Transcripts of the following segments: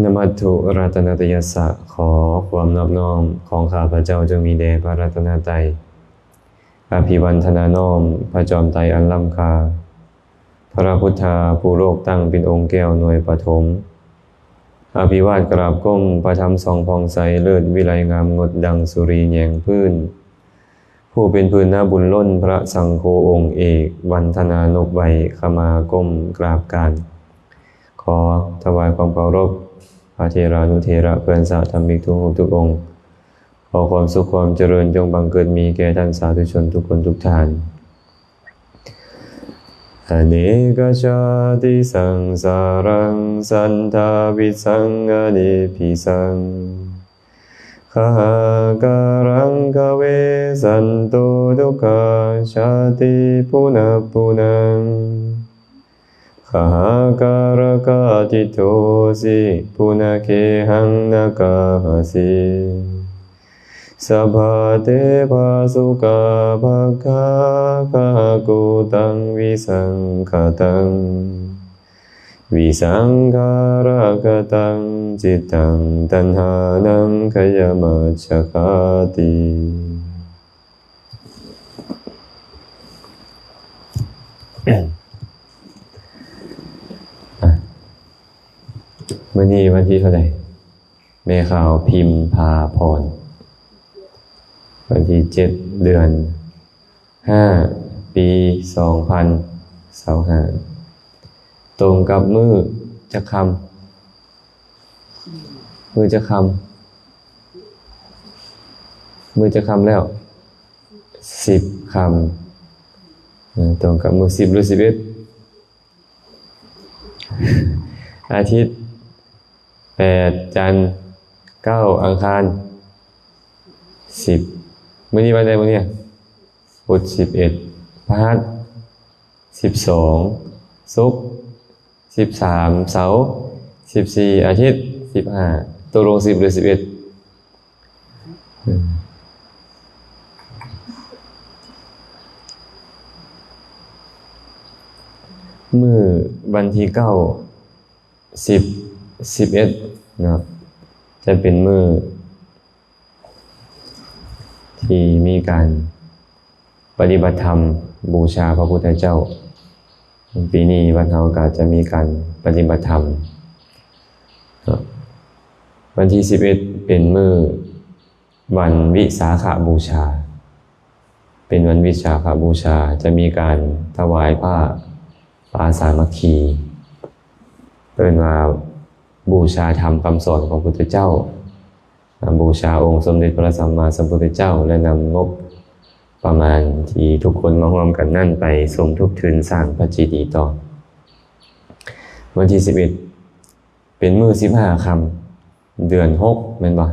ນະມັດຖຸລັດຕະນະຕະຍັດສະ ຂໍຄວາມນອບນ້ອມຂອງຂ້າພະເຈົ້າຈົ່ງມີແດ່ພະລັດຕະນະໄຕ. ອະພິວັນທະນານ້ອມພະຈອມໄຕອັນລ້ຳຄ່າ, ພະພຸດທະຜູ້ໂລກຕັ້ງເປັນອົງແກ້ວໜ່ວຍປະຖົມ. ອະພິວາດກາບກົ້ມພະທຳສ່ອງຜ່ອງໃສເລີດວິໄລງາມງົດດັ່ງສຸຣີແຍງພື້ນ. ຜູ້ເປັນພື້ນນາບຸນລົ້ນພະສັງໂຄອົງເອກ, ວັນທະນານົບໄຫວ້ຂະມາກົ້ມກາບການ. ຂໍຖວາຍຄວາມເຄົາລົບພະເຖລານຸເຖລະເພື່ອນສາທຳມິກທຸກຮູບທຸກອົງ. ຂໍຄວາມສຸກຄວາມຈະເລີນຈົ່ງບັງເກີດມີແກ່ທ່ານສາທຸຊົນທຸກຄົນທຸກທ່ານ. ອະເນກະຊາຕິສັງສາລັງ ສັນທາວິສັງອະເນພິສັງ ຄະຫາກາລັງຄະເວສັນຕຸ ທຸກຂາຊາຕິປຸນະປຸນະ ຄະຫາກາລະກາຕິໂຕ ຊິປຸນະເຄຫັງນາກາຫະສີ ສະພາເຕພະສຸກາພະຄາ ຄະຫະກູຕັງວິສັງຄະຕັງ ວິສັງຂາລະຄະຕັງ ຈິດຕັງຕັນຫານັງຂະຍະມັດຈະຄາຕິ. ມື້ນີ້ວັນທີເທົ່າໃດ? ແມ່ຂາວພິມພາພອນ ວັນທີເຈັດ ເດືອນຫ້າ ປີສອງພັນຊາວຫ້າ ຕົງກັບມື້ຈັກຄ່ຳ? ມື້ຈັກຄ່ຳ? ມື້ຈັກຄ່ຳແລ້ວ? ສິບຄ່ຳ. ເອີ ຕົງກັບມື້ສິບ ຫຼື ສິບເອັດ? ອາທິດ ແປດ ຈັນ ເກົ້າ ອັງຄານ ສິບ. ມື້ນີ້ວັນໃດມື້ນີ້? ພຸດ ສິບເອັດ. ພະຫັດ ສິບສອງ. ສຸກ ສິບສາມ. ເສົາ ສິບສີ່. ອາທິດ ສິບຫ້າ. ຕົກລົງ ສິບ ຫຼື ສິບເອັດ? ອືມ ມື້ວັນທີເກົ້າ ສິບ ສິບເອັດເນາະ ຈະເປັນມື້ທີ່ມີການປະຕິບັດທຳບູຊາພະພຸດທະເຈົ້າ. ປີນີ້ວັດເຮົາກໍຈະມີການປະຕິບັດທຳເນາະ. ວັນທີສິບເອັດເປັນມື້ວັນວິສາຂະບູຊາ. ເປັນວັນວິສາຂະບູຊາ ຈະມີການຖວາຍຜ້າປາສາມັກຄີ ເອີ້ນວ່າບູຊາທຳຄຳສອນຂອງພຸດທະເຈົ້າ, ນຳບູຊາອົງສົມເດັດພະສຳມາສຳພຸດທະເຈົ້າ ແລະ ນຳງົບປະມານທີ່ທຸກຄົນມາຮ່ວມກັນນັ້ນໄປສົມທົບທຶນສ້າງພະເຈດີຕໍ່. ວັນທີສິບເອັດ ເປັນມື້ສິບຫ້າຄ່ຳ ເດືອນຫົກ ແມ່ນບໍ່?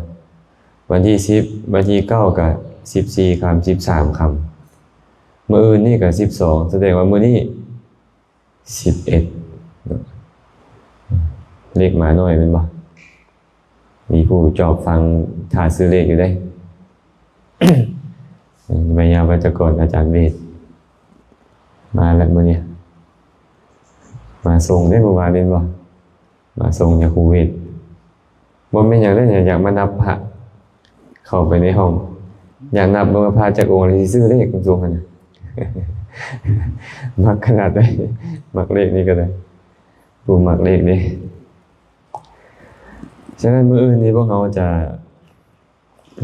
ວັນທີສິບ ວັນທີເກົ້າ ກະສິບສີ່ຄ່ຳ ສິບສາມຄ່ຳ. ມື້ອື່ນນີ້ກະສິບສອງ ສະແດງວ່າມື້ນີ້ສິບເອັດເນາະ. ເລກມາໜ້ອຍແມ່ນບໍ່? ມີຜູ້ຈອບຟັງຖ້າຊື້ເລກຢູ່ເດ້. ແມ່ຍາໄວຕະກອນ ອາຈານເວດ ມາແລ້ວມື້ນີ້ ມາສົ່ງເດ້ ມື້ວານນີ້ແມ່ນບໍ່? ມາສົ່ງຍາຄູເວດ ບໍ່ແມ່ນຫຍັງເດ້ ຢາກມານັບພະ ເຂົ້າໄປໃນຫ້ອງ ຢາກນັບເບິ່ງວ່າພະຈັກອົງ ແລ້ວຊິຊື້ເລກ ມັນສົ່ງຫັ້ນນະ. ມັກຂະໜາດໃດ ມັກເລກນີ້ກໍໄດ້ ຜູ້ມັກເລກເດ້. ສະນັ້ນ ມື້ອື່ນນີ້ພວກເຮົາຈະ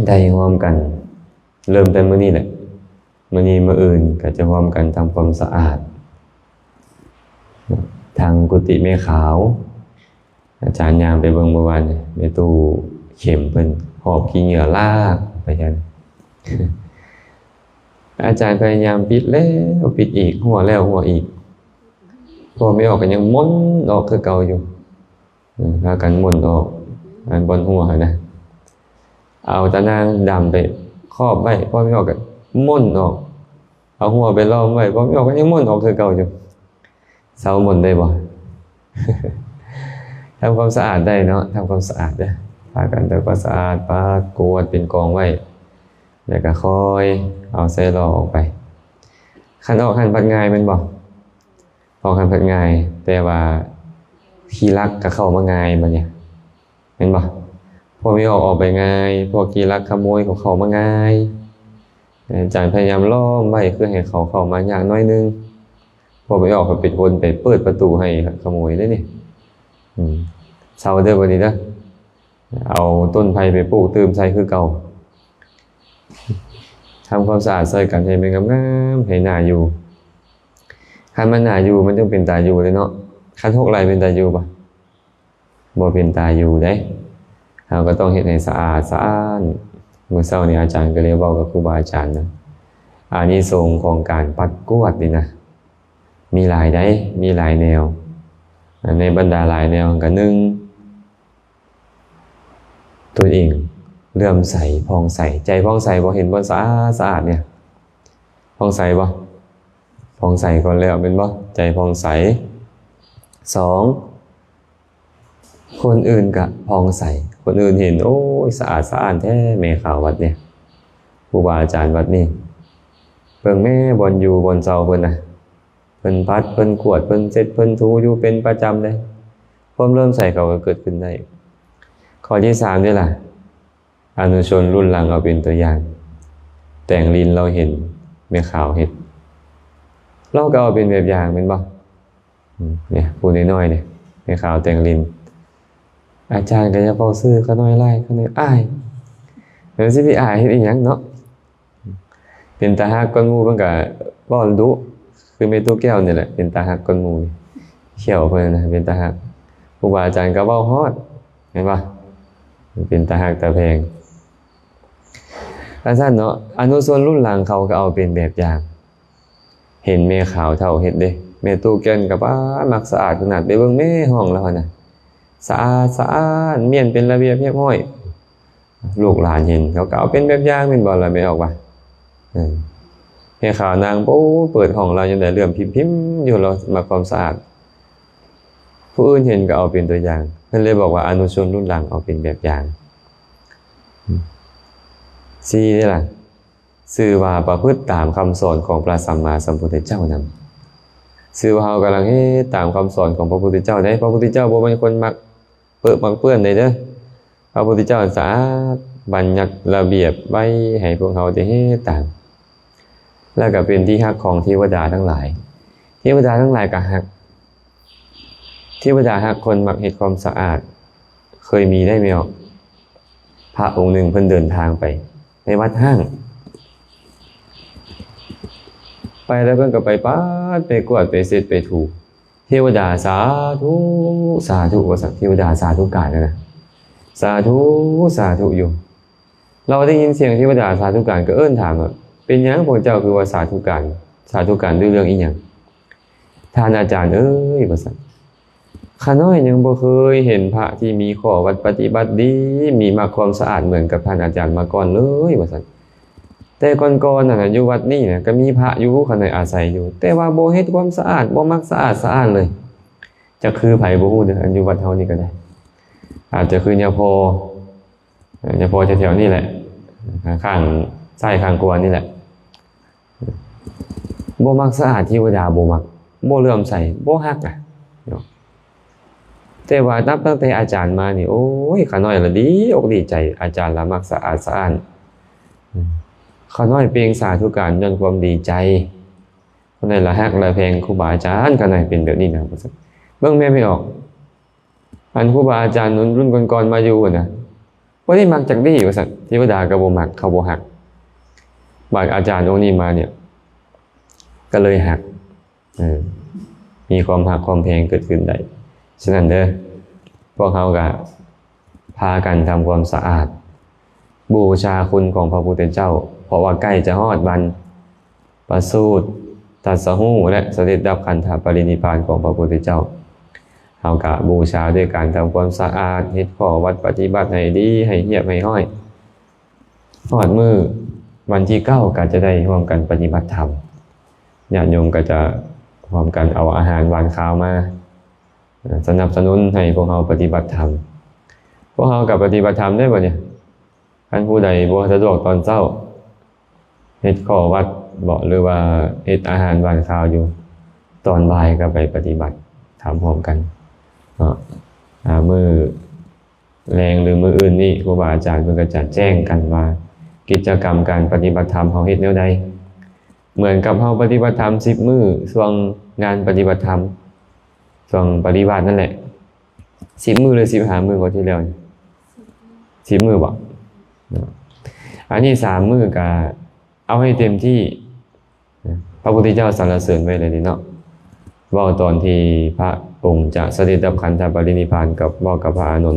ໄດ້ຮ່ວມກັນ ເລີ່ມແຕ່ມື້ນີ້ແຫຼະ ມື້ນີ້ມື້ອື່ນກໍຈະຮ່ວມກັນທຳຄວາມສະອາດ ທາງກຸຕິແມ່ຂາວ. ອາຈານຍ່າງໄປເບິ່ງມື້ວານນີ້ ແມ່ຕູ້ເຂັມເພິ່ນຫອບຂີ້ເຫຍື້ອລາກໄປຊັ້ນ. ອາຈານພະຍາຍາມປິດແລ້ວປິດອີກ ຮົ່ວແລ້ວຮົ່ວອີກ ພໍໄມ່ອອກກໍຍັງມົນອອກຄືເກົ່າຢູ່. ເອີ ພາກັນມົນອອກ ອັນບ່ອນຮົ່ວຫັ້ນນະ ເອົາຕາໜ່າງດຳໄປຄອບໄວ້ ພໍໄມ່ອອກກໍມົນອອກ ເອົາຮົ່ວໄປລ້ອມໄວ້ ພໍໄມ່ອອກກໍຍັງມົນອອກຄືເກົ່າຢູ່. ເຊົາມົນໄດ້ບໍ່? ທຳຄວາມສະອາດໄດ້ເນາະ ທຳຄວາມສະອາດເດີ້ ພາກັນທຳຄວາມສະອາດ ປາດກວາດເປັນກອງໄວ້ ແລ້ວກໍຄ່ອຍເອົາໃສ່ລໍ້ອອກໄປ. ຄັນອອກຫັ້ນພັດງ່າຍແມ່ນບໍ່? ອອກຫັ້ນພັດງ່າຍ ແຕ່ວ່າຂີ້ລັກກໍເຂົ້າມາງ່າຍບັດນີ້. ແມ່ນບໍ່? ພວກແມ່ອອກອອກໄປງ່າຍ, ພວກຂີ້ລັກຂະໂມຍເຂົາເຂົ້າມາງ່າຍ. ອາຈານພະຍາຍາມລ້ອມໄວ້ ຄືໃຫ້ເຂົາເຂົ້າມາຍາກໜ້ອຍໜຶ່ງ. ພວກແມ່ອອກເຂົາເປັນຄົນໄປເປີດປະຕູໃຫ້ຂະໂມຍເດ້ນີ້. ອືມ ເຊົາເດີບັດນີ້ເດີ. ເອົາຕົ້ນໄຜ່ໄປປູກຕື່ມໃສ່ຄືເກົ່າ. ທຳຄວາມສະອາດຊ່ອຍກັນໃຫ້ມັນງາມໆ ໃຫ້ໜ້າຢູ່. ຄັນມັນໜ້າຢູ່ ມັນຈຶ່ງເປັນຕາຢູ່ເດ້ເນາະ. ຄັນຮົກຫຼາຍເປັນຕາຢູ່ບໍ່? ບໍ່ເປັນຕາຢູ່ເດ້. ເຮົາກໍຕ້ອງເຮັດໃຫ້ສະອາດສະອ້ານ. ມື້ເຊົ້ານີ້ອາຈານກໍເລີຍເວົ້າກັບຄູບາອາຈານນະ, ອານິສົງຂອງການປັດກວາດນີ້ນະ ມີຫຼາຍໃດ໋, ມີຫຼາຍແນວ. ໃນບັນດາຫຼາຍແນວ ກໍໜຶ່ງ ຕົວເອງເຫຼື້ອມໃສຜ່ອງໃສ, ໃຈຜ່ອງໃສບໍ່? ເຫັນບ່ອນສະອາດສະອາດນີ້ ຜ່ອງໃສບໍ່? ຜ່ອງໃສກ່ອນແລ້ວແມ່ນບໍ່? ໃຈຜ່ອງໃສ. ສອງ ຄົນອື່ນກະຜ່ອງໃສ, ຄົນອື່ນເຫັນ ໂອ້ຍ ສະອາດສະອ້ານແທ້ແມ່ຂາວວັດນີ້, ຄູບາອາຈານວັດນີ້. ເບິ່ງແມ້ ບ່ອນຢູ່ບ່ອນເຊົາເພິ່ນນະ, ເພິ່ນປັດ ເພິ່ນກວດ ເພິ່ນເຊັດ ເພິ່ນຖູຢູ່ເປັນປະຈຳເດ້. ຄວາມເຫຼື້ອມໃສເຂົາກໍເກີດຂຶ້ນໄດ້. ຂໍ້ທີສາມນີ້ລະ ອະນຸຊົນລຸນຫຼັງເອົາເປັນຕົວຢ່າງ, ແຕ່ງລິນລາວເຫັນແມ່ຂາວເຮັດ ລາວກໍເອົາເປັນແບບຢ່າງແມ່ນບໍ່? ອືມ ນີ້ຜູ້ນ້ອຍໆນີ້ ແມ່ຂາວແຕ່ງລິນ, ອາຈານກໍຢ່າເວົ້າຊື່ຂະນ້ອຍຫຼາຍ, ຂະນ້ອຍອາຍ. ແລ້ວຊິໄປອາຍເຮັດອີ່ຫຍັງເນາະ? ເປັນຕາຮັກກ່ອນໝູ່, ເພິ່ນກໍເວົ້າດຸ ຄືແມ່ຕູ້ແກ້ວນີ້ແຫຼະ ເປັນຕາຮັກກ່ອນໝູ່, ຂຽວເພິ່ນນະເປັນຕາຮັກ. ຄູບາອາຈານກໍເວົ້າຮອດ ແມ່ນບໍ່? ເປັນຕາຮັກຕາແພງ. ຈັ່ງຊັ້ນເນາະ, ອະນຸຊົນລຸນຫຼັງເຂົາກໍເອົາເປັນແບບຢ່າງ. ເຫັນແມ່ຂາວເຖົ້າເຮັດເດ້, ແມ່ຕູ້ແກ່ນກໍ ປ້າ ມັກສະອາດຂະໜາດ, ໄປເບິ່ງແມ່ຫ້ອງລາວຫັ້ນນະ ສະອາດສະອ້ານ, ມ້ຽນເປັນລະບຽບຮຽບຮ້ອຍ. ລູກຫຼານເຫັນເຂົາກໍເອົາເປັນແບບຢ່າງແມ່ນບໍ່ລະແມ່ອອກວ່າ? ເອີ ແມ່ຂາວນາງ ໂອ້ ເປີດຫ້ອງລາວຍັງໄດ້ເຫຼື້ອມພິມໆຢູ່, ລາວມັກຄວາມສະອາດ. ຜູ້ອື່ນເຫັນກໍເອົາເປັນຕົວຢ່າງ, ເພິ່ນເລີຍບອກວ່າອະນຸຊົນລຸນຫຼັງເອົາເປັນແບບຢ່າງ. ອືມ ສີ່ນີ້ລະ ຊື່ວ່າປະພຶດຕາມຄຳສອນຂອງພະສຳມາສຳພຸດທະເຈົ້ານຳ, ຊື່ວ່າເຮົາກຳລັງເຮັດຕາມຄຳສອນຂອງພະພຸດທະເຈົ້າເດ້. ພະພຸດທະເຈົ້າບໍ່ແມ່ນຄົນມັກເປິະມັກເປື້ອນໃດເດີ. ພະພຸດທະເຈົ້າສະອາດບັນຍັດລະບຽບໄວ້ໃຫ້ພວກເຮົາໄດ້ເຮັດຕາມ, ແລ້ວກໍເປັນທີ່ຮັກຂອງເທວະດາທັງຫຼາຍ. ເທວະດາທັງຫຼາຍກໍຮັກ, ເທວະດາຮັກຄົນມັກເຮັດຄວາມສະອາດ. ເຄີຍມີໄດ້ແມ່ອອກ ພະອົງໜຶ່ງເພິ່ນເດີນທາງໄປໃນວັດຮ້າງ, ໄປແລ້ວເພິ່ນກໍໄປປັດ ໄປກວາດ ໄປເຊັດ ໄປຖູ. ເທວະດາ ສາທຸ ສາທຸ ວ່າຊັ້ນ, ເທວະດາສາທຸການນະ, ສາທຸ ສາທຸຢູ່. ລາວໄດ້ຍິນສຽງເທວະດາສາທຸການ ກໍເອີ້ນຖາມວ່າ ເປັນຫຍັງພວກເຈົ້າຄືວ່າສາທຸການ? ສາທຸການດ້ວຍເລື່ອງອີ່ຫຍັງ? ທ່ານອາຈານເອີຍ ວ່າຊັ້ນ, ຂ້ານ້ອຍຍັງບໍ່ເຄີຍເຫັນພະທີ່ມີຂໍ້ວັດປະຕິບັດດີ, ມີມັກຄວາມສະອາດເໝືອນກັບທ່ານອາຈານມາກ່ອນເລີຍ ວ່າຊັ້ນ. ແຕ່ກ່ອນໆນັ້ນນະ ຢູ່ວັດນີ້ນະ ກໍມີພະຢູ່ ຂ້ານ້ອຍອາໄສຢູ່, ແຕ່ວ່າບໍ່ເຮັດຄວາມສະອາດ, ບໍ່ມັກສະອາດສະອ້ານເລີຍ. ຈັກຄືໃຜບໍ່ຮູ້ເດີ, ອັນຢູ່ວັດເຮົານີ້ກໍໄດ້, ອາດຈະຄືຍາພໍ່ ຍາພໍ່ແຖວໆນີ້ແຫຼະ, ຂ້າງຊ້າຍຂ້າງຂວານີ້ແຫຼະ. ບໍ່ມັກສະອາດ, ເທວະດາບໍ່ມັກ, ບໍ່ເຫຼື້ອມໃສ, ບໍ່ຮັກນະເນາະ. ແຕ່ວ່ານັບຕັ້ງແຕ່ອາຈານມານີ້ ໂອ້ຍ ຂ້ານ້ອຍລະດີອົກດີໃຈ, ອາຈານລະມັກສະອາດສະອ້ານ. ຂ້ານ້ອຍເປັ່ງສາທຸການຍ້ອນຄວາມດີໃຈ. ຄົນໃດລະຮັກລະແພງຄູບາອາຈານ, ຂ້ານ້ອຍເປັນແບບນີ້ນະ ວ່າຊັ້ນ. ເບິ່ງແມ່ນບໍ່ອອກ, ອັນຄູບາອາຈານລຸ້ນກ່ອນໆມາຢູ່ຫັ້ນນະ ບໍ່ໄດ້ມັກຈັກດີ້ ວ່າຊັ້ນ, ເທວະດາກໍບໍ່ມັກ, ເຂົາບໍ່ຮັກ. ບາດອາຈານອົງນີ້ມານີ້ ກໍເລີຍຮັກ, ເອີ ມີຄວາມຮັກຄວາມແພງເກີດຂຶ້ນໄດ້. ສະນັ້ນເດີ ພວກເຮົາກໍ ພາກັນທຳຄວາມສະອາດ ບູຊາຄຸນຂອງພະພຸດທະເຈົ້າ, ເພາະວ່າໃກ້ຈະຮອດວັນປະສູດຕັດສະຮູ້ ແລະ ສະເດັດດັບຂັນທະປະລິນິບພານຂອງພະພຸດທະເຈົ້າ. ເຮົາກະບູຊາດ້ວຍການທຳຄວາມສະອາດ, ເຮັດຂໍ້ວັດປະຕິບັດໃຫ້ດີ, ໃຫ້ຮຽບໃຫ້ຮ້ອຍ. ຮອດມື້ວັນທີເກົ້າກໍຈະໄດ້ຮ່ວມກັນປະຕິບັດທຳ. ຍາດໂຍມກໍຈະຮ່ວມກັນເອົາອາຫານຫວານຄາວມາ ສະໜັບສະໜູນໃຫ້ພວກເຮົາປະຕິບັດທຳ. ພວກເຮົາກໍປະຕິບັດທຳໄດ້ບໍ່ນີ້? ຄັນຜູ້ໃດບໍ່ສະດວກຕອນເຊົ້າ ເຮັດຂໍ້ວັດເບາະ ຫຼືວ່າເຮັດອາຫານຫວານຄາວຢູ່, ຕອນບ່າຍກໍໄປປະຕິບັດທຳພ້ອມກັນເນາະ. ອາ ມື້ ແລງ ຫຼື ມື້ອື່ນນີ້ ຄູບາອາຈານເພິ່ນກໍຈະແຈ້ງກັນວ່າ ກິດຈະກຳການປະຕິບັດທຳເຮົາເຮັດແນວໃດ. ເໝືອນກັບເຮົາປະຕິບັດທຳສິບມື້ ຊ່ວງງານປະຕິບັດທຳ ຊ່ວງປະລິວາດນັ້ນແຫຼະ ສິບມື້ ຫຼື ສິບຫ້າມື້ ງວດທີ່ແລ້ວນີ້ ສິບມື້ບໍ? ເນາະ ອັນນີ້ສາມມື້ກະເອົາໃຫ້ເຕັມທີ່. ພະພຸດທະເຈົ້າສັນລະເສີນໄວ້ແລ້ວເດເນາະ ເວົ້າຕອນທີ່ພະອົງຈະສະເດັດດັບຂັນທະປະລິນິບພານ ກັບເວົ້າກັບພະອານົນ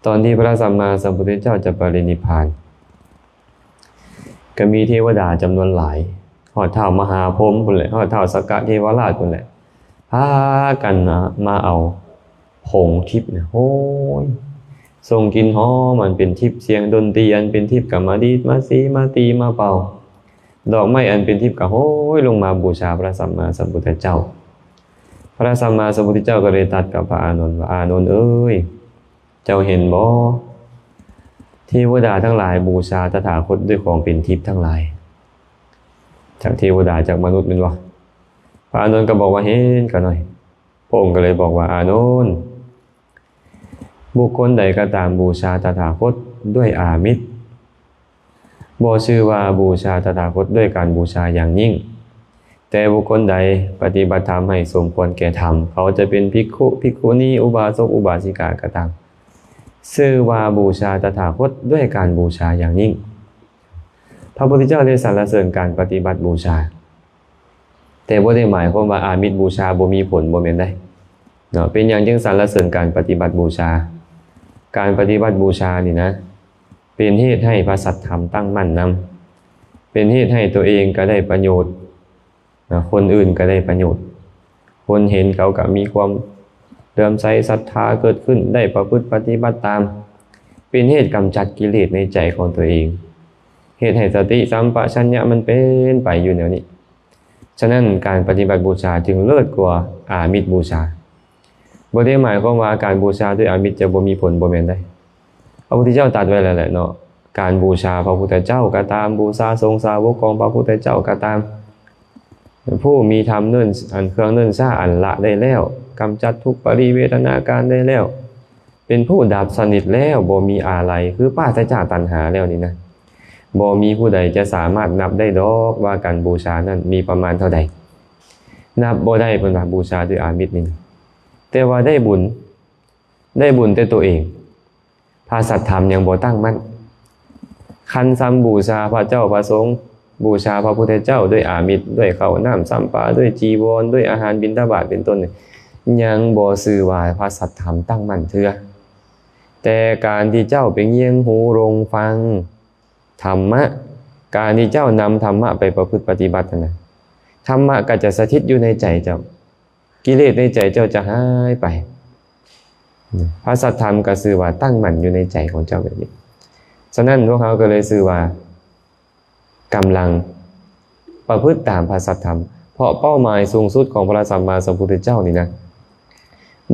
ຕອນທີ່ພະສຳມາສຳພຸດທະເຈົ້າຈະປະລິນິບພານ ກໍມີເທວະດາຈຳນວນຫຼາຍ ຮອດທ້າວມະຫາພົມພຸ້ນແຫຼະ ຮອດທ້າວສັກກະເທວະລາດພຸ້ນແຫຼະ ພາກັນມາເອົາຜົງທິບນະ ໂອ້ຍ ສົ່ງກິ່ນຫອມອັນເປັນທິບ ສຽງດົນຕີອັນເປັນທິບ ກໍມາດີດມາສີມາຕີມາເປົ່າ ດອກໄມ້ອັນເປັນທິບກໍໂຫຍລົງມາບູຊາພະສຳມາສຳພຸດທະເຈົ້າ. ພະສຳມາສຳພຸດທະເຈົ້າກໍເລີຍຕັດກັບພະອານົນວ່າ ອານົນເອີຍ ເຈົ້າເຫັນບໍ່? ເທວະດາທັງຫຼາຍບູຊາຕະຖາຄົດດ້ວຍຂອງເປັນທິບທັງຫຼາຍ ຈາກເທວະດາ ຈາກມະນຸດແມ່ນບໍ່? ພະອານົນກໍບອກວ່າ ເຫັນຂ້ານ້ອຍ. ພະອົງກໍເລີຍບອກວ່າ ອານົນ ບຸກຄົນໃດກໍຕາມບູຊາຕະຖາຄົດດ້ວຍອາມິດ ບໍ່ຊື່ວ່າບູຊາຕະຖາຄົດດ້ວຍການບູຊາຢ່າງຍິ່ງ, ແຕ່ບຸກຄົນໃດປະຕິບັດທຳໃຫ້ສົມຄວນແກ່ທຳ, ເຂົາຈະເປັນພິກຂຸ, ພິກຂຸນີ, ອຸບາສົກ, ອຸບາສິກາກໍຕາມ, ຊື່ວ່າບູຊາຕະຖາຄົດດ້ວຍການບູຊາຢ່າງຍິ່ງ. ພະພຸດທະເຈົ້າໄດ້ສັນລະເສີນການປະຕິບັດບູຊາ, ແຕ່ບໍ່ໄດ້ໝາຍຄວາມວ່າອາມິດບູຊາບໍ່ມີຜົນ, ບໍ່ແມ່ນໃດ໋ເນາະ. ເປັນຫຍັງຈຶ່ງສັນລະເສີນການປະຕິບັດບູຊາ? ການປະຕິບັດບູຊານີ້ນະ ເປັນເຫດໃຫ້ພະສັດທຳຕັ້ງໝັ້ນນຳ, ເປັນເຫດໃຫ້ຕົວເອງກໍໄດ້ປະໂຫຍດ, ນະ, ຄົນອື່ນກໍໄດ້ປະໂຫຍດ, ຄົນເຫັນເຂົາກໍມີຄວາມເຫຼື້ອມໃສສັດທາເກີດຂຶ້ນ, ໄດ້ປະພຶດປະຕິບັດຕາມ, ເປັນເຫດກຳຈັດກິເລດໃນໃຈຂອງຕົວເອງ, ເຮັດໃຫ້ສະຕິສຳປະຊັນຍະມັນເປັນໄປຢູ່ແນວນີ້. ສະນັ້ນ ການປະຕິບັດບູຊາຈຶ່ງເລີດກວ່າອາມິດບູຊາ. ບໍ່ໄດ້ໝາຍຄວາມວ່າການບູຊາດ້ວຍອາມິດຈະບໍ່ມີຜົນ, ບໍ່ແມ່ນໃດ໋. ພະພຸດທະເຈົ້າຕັດໄວ້ແລ້ວແຫຼະເນາະ, ການບູຊາພະພຸດທະເຈົ້າກໍຕາມ, ບູຊາສົງສາວົກຂອງພະພຸດທະເຈົ້າກໍຕາມ, ຜູ້ມີທຳເນີນ, ອັນເຄື່ອງເນີນຊ້າອັນລະໄດ້ແລ້ວ, ກຳຈັດທຸກປະລິເວທະນາການໄດ້ແລ້ວ, ເປັນຜູ້ດັບສະໜິດແລ້ວ, ບໍ່ມີອາໄລ, ຄືປາສະຈາກຕັນຫາແລ້ວນີ້ນະ, ບໍ່ມີຜູ້ໃດຈະສາມາດນັບໄດ້ດອກວ່າການບູຊານັ້ນມີປະມານເທົ່າໃດ. ນັບບໍ່ໄດ້ ເພິ່ນວ່າ ບູຊາດ້ວຍອາມິດນີ້ນະ, ແຕ່ວ່າໄດ້ບຸນ, ໄດ້ບຸນແຕ່ຕົວເອງ. ພະສັດທຳຍັງບໍ່ຕັ້ງໝັ້ນ. ຄັນຊຳບູຊາພະເຈົ້າພະສົງ, ບູຊາພະພຸດທະເຈົ້າດ້ວຍອາມິດ, ດ້ວຍເຂົ້ານ້ຳຊຳປາ, ດ້ວຍຈີວອນ, ດ້ວຍອາຫານບິນທະບາດເປັນຕົ້ນ, ຍັງບໍ່ຊື່ວ່າພະສັດທຳຕັ້ງໝັ້ນເທື່ອ. ແຕ່ການທີ່ເຈົ້າໄປງຽງຫູລົງຟັງທຳມະ, ການທີ່ເຈົ້ານຳທຳມະໄປປະພຶດປະຕິບັດຫັ້ນນະ, ທຳມະກໍຈະສະຖິດຢູ່ໃນໃຈເຈົ້າ. ກິເລດໃນໃຈເຈົ້າຈະຫາຍໄປ. ພະສັດທຳກໍຊື່ວ່າຕັ້ງໝັ້ນຢູ່ໃນໃຈຂອງເຈົ້າແບບນີ້. ສະນັ້ນ ພວກເຮົາກໍເລີຍຊື່ວ່າກຳລັງປະພຶດຕາມພະສັດທຳ, ເພາະເປົ້າໝາຍສູງສຸດຂອງພະສຳມາສຳພຸດທະເຈົ້ານີ້ນະ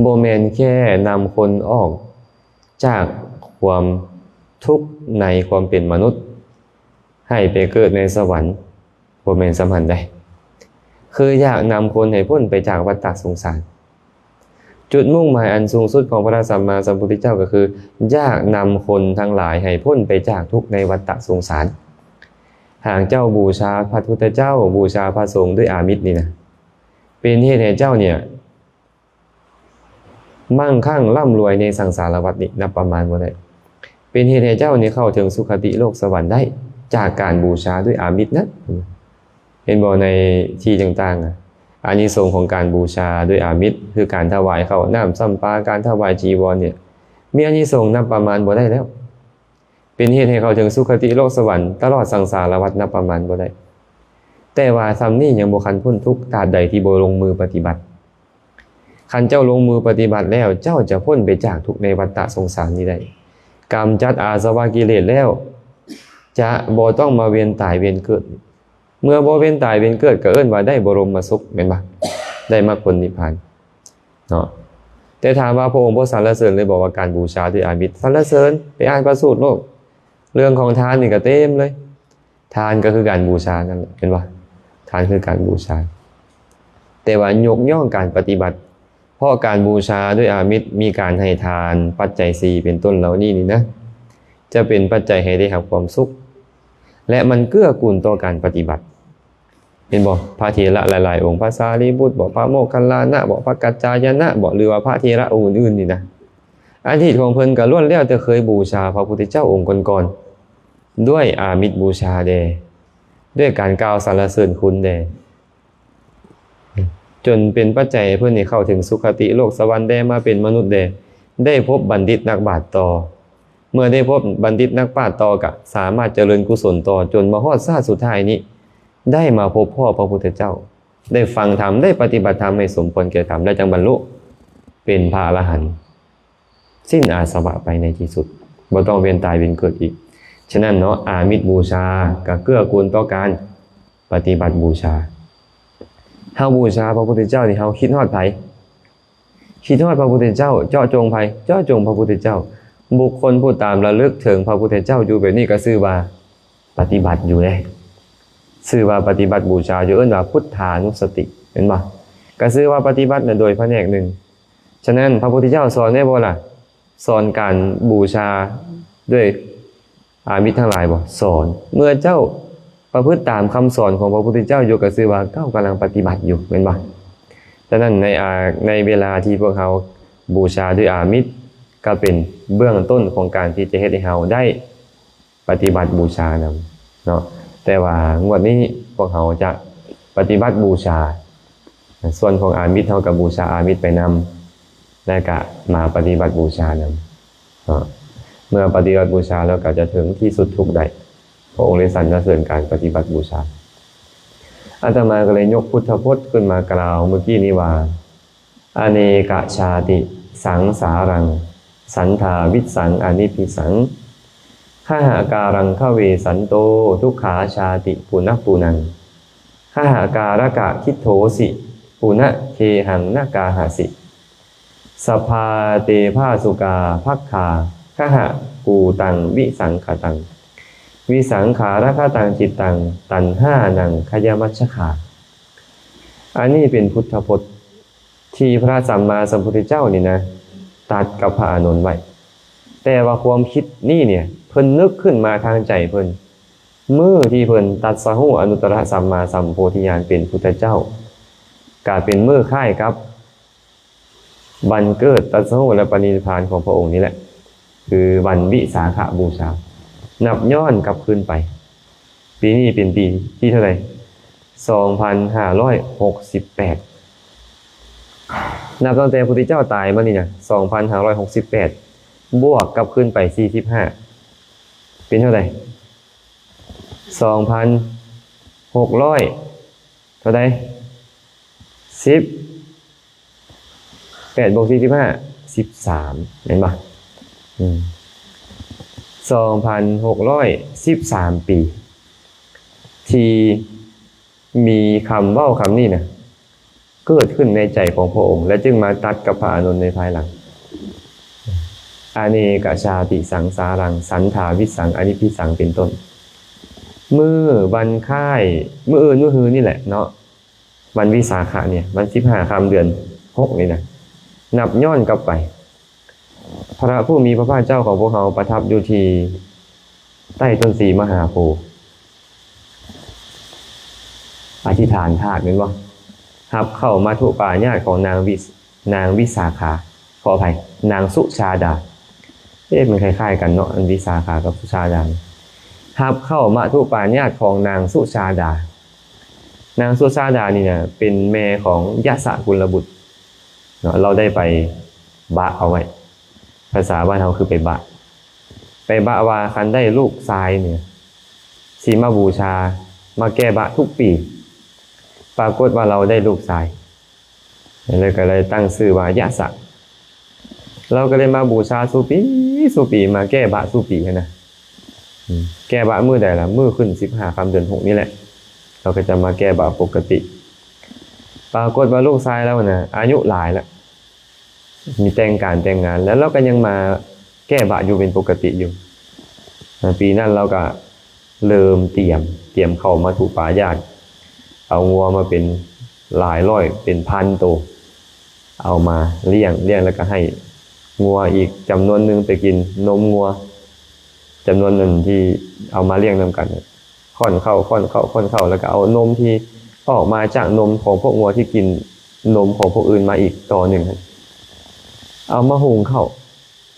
ບໍ່ແມ່ນແຄ່ນຳຄົນອອກຈາກຄວາມທຸກໃນຄວາມເປັນມະນຸດ ໃຫ້ໄປເກີດໃນສະຫວັນ, ບໍ່ແມ່ນສ່ຳນັ້ນໃດ໋, ຄືຢາກນຳຄົນໃຫ້ພົ້ນໄປຈາກວັດຕະສົງສານ. ຈຸດມຸ່ງໝາຍອັນສູງສຸດຂອງພະສຳມາສຳພຸດທະເຈົ້າກໍຄື ຢາກນຳຄົນທັງຫຼາຍໃຫ້ພົ້ນໄປຈາກທຸກໃນວັດຕະສົງສານ. ຫາກເຈົ້າບູຊາພະພຸດທະເຈົ້າ, ບູຊາພະສົງດ້ວຍອາມິດນີ້ນະ, ເປັນເຫດໃຫ້ເຈົ້າເນຍ ມັ່ງຄັ່ງລ່ຳລວຍໃນສັງສາລະວັດນີ້ນັບປະມານບໍ່ໄດ້. ເປັນເຫດໃຫ້ເຈົ້ານີ້ເຂົ້າເຖິງສຸຄະຕິໂລກສະຫວັນໄດ້ ຈາກການບູຊາດ້ວຍອາມິດນັ້ນ. ເຫັນບໍ່ ໃນທີ່ຕ່າງໆ ອາ ອານິສົງຂອງການບູຊາດ້ວຍອາມິດ ຄືການຖວາຍເຂົ້ານ້ຳຊຳປາ, ການຖວາຍຈີວອນນີ້ ມີອານິສົງນັບປະມານບໍ່ໄດ້ແລ້ວ. ເປັນເຫດໃຫ້ເຂົ້າເຖິງສຸຄະຕິໂລກສະຫວັນຕະຫຼອດສັງສາລະວັດນັບປະມານບໍ່ໄດ້. ແຕ່ວ່າສ່ຳນີ້ຍັງບໍ່ຄັນພົ້ນທຸກ ຕາບໃດທີ່ບໍ່ລົງມືປະຕິບັດ. ຄັນເຈົ້າລົງມືປະຕິບັດແລ້ວ ເຈົ້າຈະພົ້ນໄປຈາກທຸກໃນວັດຕະສົງສານນີ້ໄດ້. ກຳຈັດອາສະວະກິເລດແລ້ວ ຈະບໍ່ຕ້ອງມາວຽນຕາຍວຽນເກີດ. ເມື່ອບໍ່ວຽນຕາຍວຽນເກີດ ກໍເອີ້ນວ່າໄດ້ບໍລົມມະສຸກ ແມ່ນບໍ່? ໄດ້ມັກຜົນນິບພານເນາະ. ແຕ່ຖາມວ່າພະອົງບໍ່ສັນລະເສີນເລີຍບໍວ່າການບູຊາດ້ວຍອາມິດ? ສັນລະເສີນ. ໄປອ່ານພະສູດໂລດ, ເລື່ອງຂອງທານນີ້ກໍເຕັມເລີຍ. ທານກໍຄືການບູຊານັ້ນແຫຼະ ແມ່ນບໍ່? ທານຄືການບູຊາ. ແຕ່ວ່າຍົກຍ້ອງການປະຕິບັດ ພາະການບູຊາດ້ວຍອາມິດ ມີການໃຫ້ທານ ປັດໄຈສີ່ເປັນຕົ້ນເຫຼົ່ານີ້ນີ້ນະ ຈະເປັນປັດໄຈໃຫ້ໄດ້ຮັບຄວາມສຸກ ແລະ ມັນເກື້ອກູນຕໍ່ການປະຕິບັດ. ເຫັນບໍ່? ພະເຖລະຫຼາຍໆອົງ ພະສາລີບຸດບໍ ພະໂມກຄັນລານະບໍ ພະກັດຈາຍະນະບໍ ຫຼືວ່າພະເຖລະອົງອື່ນໆນີ້ນະ ອະດີດຂອງເພິ່ນກໍລ້ວນແລ້ວແຕ່ເຄີຍບູຊາພະພຸດທະເຈົ້າອົງກ່ອນໆ ດ້ວຍອາມິດບູຊາແດ່ ດ້ວຍການກ່າວສັນລະເສີນຄຸນແດ່ ຈົນເປັນປັດໄຈໃຫ້ເພິ່ນນີ້ເຂົ້າເຖິງສຸຄະຕິໂລກສະຫວັນແດ່ ມາເປັນມະນຸດແດ່ ໄດ້ພົບບັນດິດນັກປາດຕໍ່. ເມື່ອໄດ້ພົບບັນດິດນັກປາດຕໍ່ ກະສາມາດຈະເລີນກຸສົນຕໍ່ ຈົນມາຮອດຊາດສຸດທ້າຍນີ້ ໄດ້ມາພົບພໍ້ພະພຸດທະເຈົ້າ ໄດ້ຟັງທຳ ໄດ້ປະຕິບັດທຳໃຫ້ສົມຄວນແກ່ທຳ ແລະ ຈັ່ງບັນລຸເປັນພະອະລະຫັນ ສິ້ນອາສະວະໄປໃນທີ່ສຸດ ບໍ່ຕ້ອງວຽນຕາຍວຽນເກີດອີກ. ສະນັ້ນເນາະ ອາມິດບູຊາກະເກື້ອກູນຕໍ່ການປະຕິບັດບູຊາ. ເຮົາບູຊາພະພຸດທະເຈົ້ານີ້ ເຮົາຄິດຮອດໃຜ? ຄິດຮອດພະພຸດທະເຈົ້າ. ເຈາະຈົງໃຜ? ເຈາະຈົງພະພຸດທະເຈົ້າ. ບຸກຄົນຜູ້ຕາມລະລຶກເຖິງພະພຸດທະເຈົ້າຢູ່ແບບນີ້ ກໍຊື່ວ່າປະຕິບັດຢູ່ເດ້. ຊື່ວ່າປະຕິບັດບູຊາຢູ່ ເອີ້ນວ່າພຸດທານຸສະຕິ ແມ່ນບໍ່? ກໍຊື່ວ່າປະຕິບັດນະໂດຍພະແນກໜຶ່ງ. ສະນັ້ນ ພະພຸດທະເຈົ້າສອນໄດ້ບໍ່ລະ? ສອນການບູຊາດ້ວຍອາມິດທັງຫຼາຍບໍ່? ສອນ. ເມື່ອເຈົ້າປະພຶດຕາມຄຳສອນຂອງພະພຸດທະເຈົ້າຢູ່ ກໍຊື່ວ່າເຈົ້າກຳລັງປະຕິບັດຢູ່ ແມ່ນບໍ່? ສະນັ້ນໃນ ອາ ໃນເວລາທີ່ພວກເຮົາບູຊາດ້ວຍອາມິດ ກໍເປັນເບື້ອງຕົ້ນຂອງການທີ່ຈະເຮັດໃຫ້ເຮົາໄດ້ ປະຕິບັດບູຊານຳເນາະ. ແຕ່ວ່າງວດນີ້ພວກເຮົາຈະປະຕິບັດບູຊາ ສ່ວນຂອງອາມິດ ເຮົາກໍບູຊາອາມິດໄປນຳ ແລະ ກະມາປະຕິບັດບູຊານຳເນາະ. ເມື່ອປະຕິບັດບູຊາແລ້ວ ກໍຈະເຖິງທີ່ສຸດທຸກໄດ້. ພະອົງໄດ້ສັນລະເສີນການປະຕິບັດບູຊາ. ອາດຕະມາກໍເລີຍຍົກພຸດທະພົດຂຶ້ນມາກ່າວເມື່ອກີ້ນີ້ວ່າ ອະເນກະຊາຕິສັງສາລັງ ສັນທາວິສັງອະນິບພິສັງ ຄະຫະກາລັງຄະເວສັນໂຕ ທຸກຂາຊາຕິປຸນະປຸນັງ ຄະຫະກາລະກະຄິດໂທສິ ປຸນະເຄຫັງນະກາຫະສິ ສະພາເຕພາສຸກາພັກຂາ ຄະຫະກູຕັງວິສັງຂະຕັງ ວິສັງຂາລະຄະຕັງຈິດຕັງ ຕັນຫານັງຂະຍະມັດຊະຄາ. ອັນນີ້ເປັນພຸດທະພົດ ທີ່ພະສຳມາສຳພຸດທະເຈົ້ານີ້ນະ ຕັດກັບພະອານົນໄວ້. ແຕ່ວ່າຄວາມຄິດນີ້ເນຍ ເພິ່ນນຶກຂຶ້ນມາທາງໃຈເພິ່ນ ມື້ທີ່ເພິ່ນຕັດສະຮູ້ອະນຸດຕະລະສຳມາສຳໂພທິຍານເປັນພຸດທະເຈົ້າ ກະເປັນມື້ຄ້າຍກັບວັນເກີດຕັດສະຮູ້ ແລະ ປະນິພານຂອງພະອົງນີ້ແຫຼະ ຄືວັນວິສາຂະບູຊາ ນັບຍ້ອນກັບຄືນໄປ ປີນີ້ເປັນປີທີ່ເທົ່າໃດ? ສອງພັນຫ້າຮ້ອຍຫົກສິບແປດ ນັບຕັ້ງແຕ່ພຸດທະເຈົ້າຕາຍມານີ້ນະ ສອງພັນຫ້າຮ້ອຍຫົກສິບແປດ ບວກກັບຄືນໄປສີ່ສິບຫ້າ ເປັນເທົ່າໃດ? ສອງພັນຫົກຮ້ອຍ ເທົ່າໃດ? ສິບ ແປດບວກສີ່ສິບຫ້າ ສິບສາມ ແມ່ນບໍ່? ອືມ ສອງພັນຫົກຮ້ອຍສິບສາມປີ ທີ່ມີຄຳເວົ້າຄຳນີ້ນະ ເກີດຂຶ້ນໃນໃຈຂອງພະອົງ ແລະ ຈຶ່ງມາຕັດກັບພະອານົນໃນພາຍຫຼັງ ອະເນກະຊາຕິສັງສາລັງ ສັນທາວິສັງອະນິບພິສັງ ເປັນຕົ້ນ. ມື້ວັນຄ້າຍ ມື້ອື່ນມື້ຮືນີ້ແຫຼະເນາະ ວັນວິສາຂະນີ້ ວັນສິບຫ້າຄ່ຳເດືອນຫົກນີ້ນະ ນັບຍ້ອນກັບໄປ ພະຜູ້ມີພະພາກເຈົ້າຂອງພວກເຮົາປະທັບຢູ່ທີ່ໃຕ້ຕົ້ນສີມະຫາໂພ ອະທິຖານທາດແມ່ນບໍ່? ຮັບເຂົ້າມັດຖຸປາຍາດຂອງນາງວິ ນາງວິສາຂາ ຂໍອະໄພ ນາງສຸຊາດາ. ເອະ ມັນຄ້າຍໆກັນເນາະ ອັນວິສາຂາກັບສຸຊາດານີ້. ຮັບເຂົ້າມັດຖຸປາຍາດຂອງນາງສຸຊາດາ. ນາງສຸຊາດານີ້ນະ ເປັນແມ່ຂອງຍະສະກຸນລະບຸດເນາະ ລາວໄດ້ໄປບະເອົາໄວ້ ພາສາບ້ານເຮົາຄືໄປບະ ໄປບະວ່າຄັນໄດ້ລູກຊາຍນີ້ ຊິມາບູຊາ ມາແກ້ບະທຸກປີ. ປາກົດວ່າລາວໄດ້ລູກຊາຍ ແລ້ວກໍເລີຍຕັ້ງຊື່ວ່າຍະສະ. ລາວກໍເລີຍມາບູຊາສູ່ປີ ສູ່ປີ ມາແກ້ບະສູ່ປີຫັ້ນນະ. ອືມ ແກ້ບະມື້ໃດລະ? ມື້ຂຶ້ນສິບຫ້າຄ່ຳເດືອນຫົກນີ້ແຫຼະ ລາວກໍຈະມາແກ້ບະປົກກະຕິ. ປາກົດວ່າລູກຊາຍລາວນະ ອາຍຸຫຼາຍລະ ມີແຕ່ງການແຕ່ງງານ ແລ້ວລາວກໍຍັງມາແກ້ບະຢູ່ເປັນປົກກະຕິຢູ່. ປີນັ້ນລາວກໍເລີ່ມຕຽມ ຕຽມເຂົ້າມັດຖຸປາຍາດ ເອົາງົວມາເປັນຫຼາຍຮ້ອຍ ເປັນພັນໂຕ. ເອົາມາລ້ຽງ, ລ້ຽງແລ້ວກໍໃຫ້ງົວອີກຈຳນວນໜຶ່ງໄປກິນນົມງົວ ຈຳນວນນັ້ນທີ່ເອົາມາລ້ຽງນຳກັນ. ຂ້ອນເຂົ້າ ຂ້ອນເຂົ້າ ຂ້ອນເຂົ້າ ແລ້ວກໍເອົານົມທີ່ອອກມາຈາກນົມຂອງພວກງົວທີ່ກິນນົມຂອງພວກອື່ນມາອີກຕໍ່ໜຶ່ງ ເອົາມາຫຸງເຂົ້າ.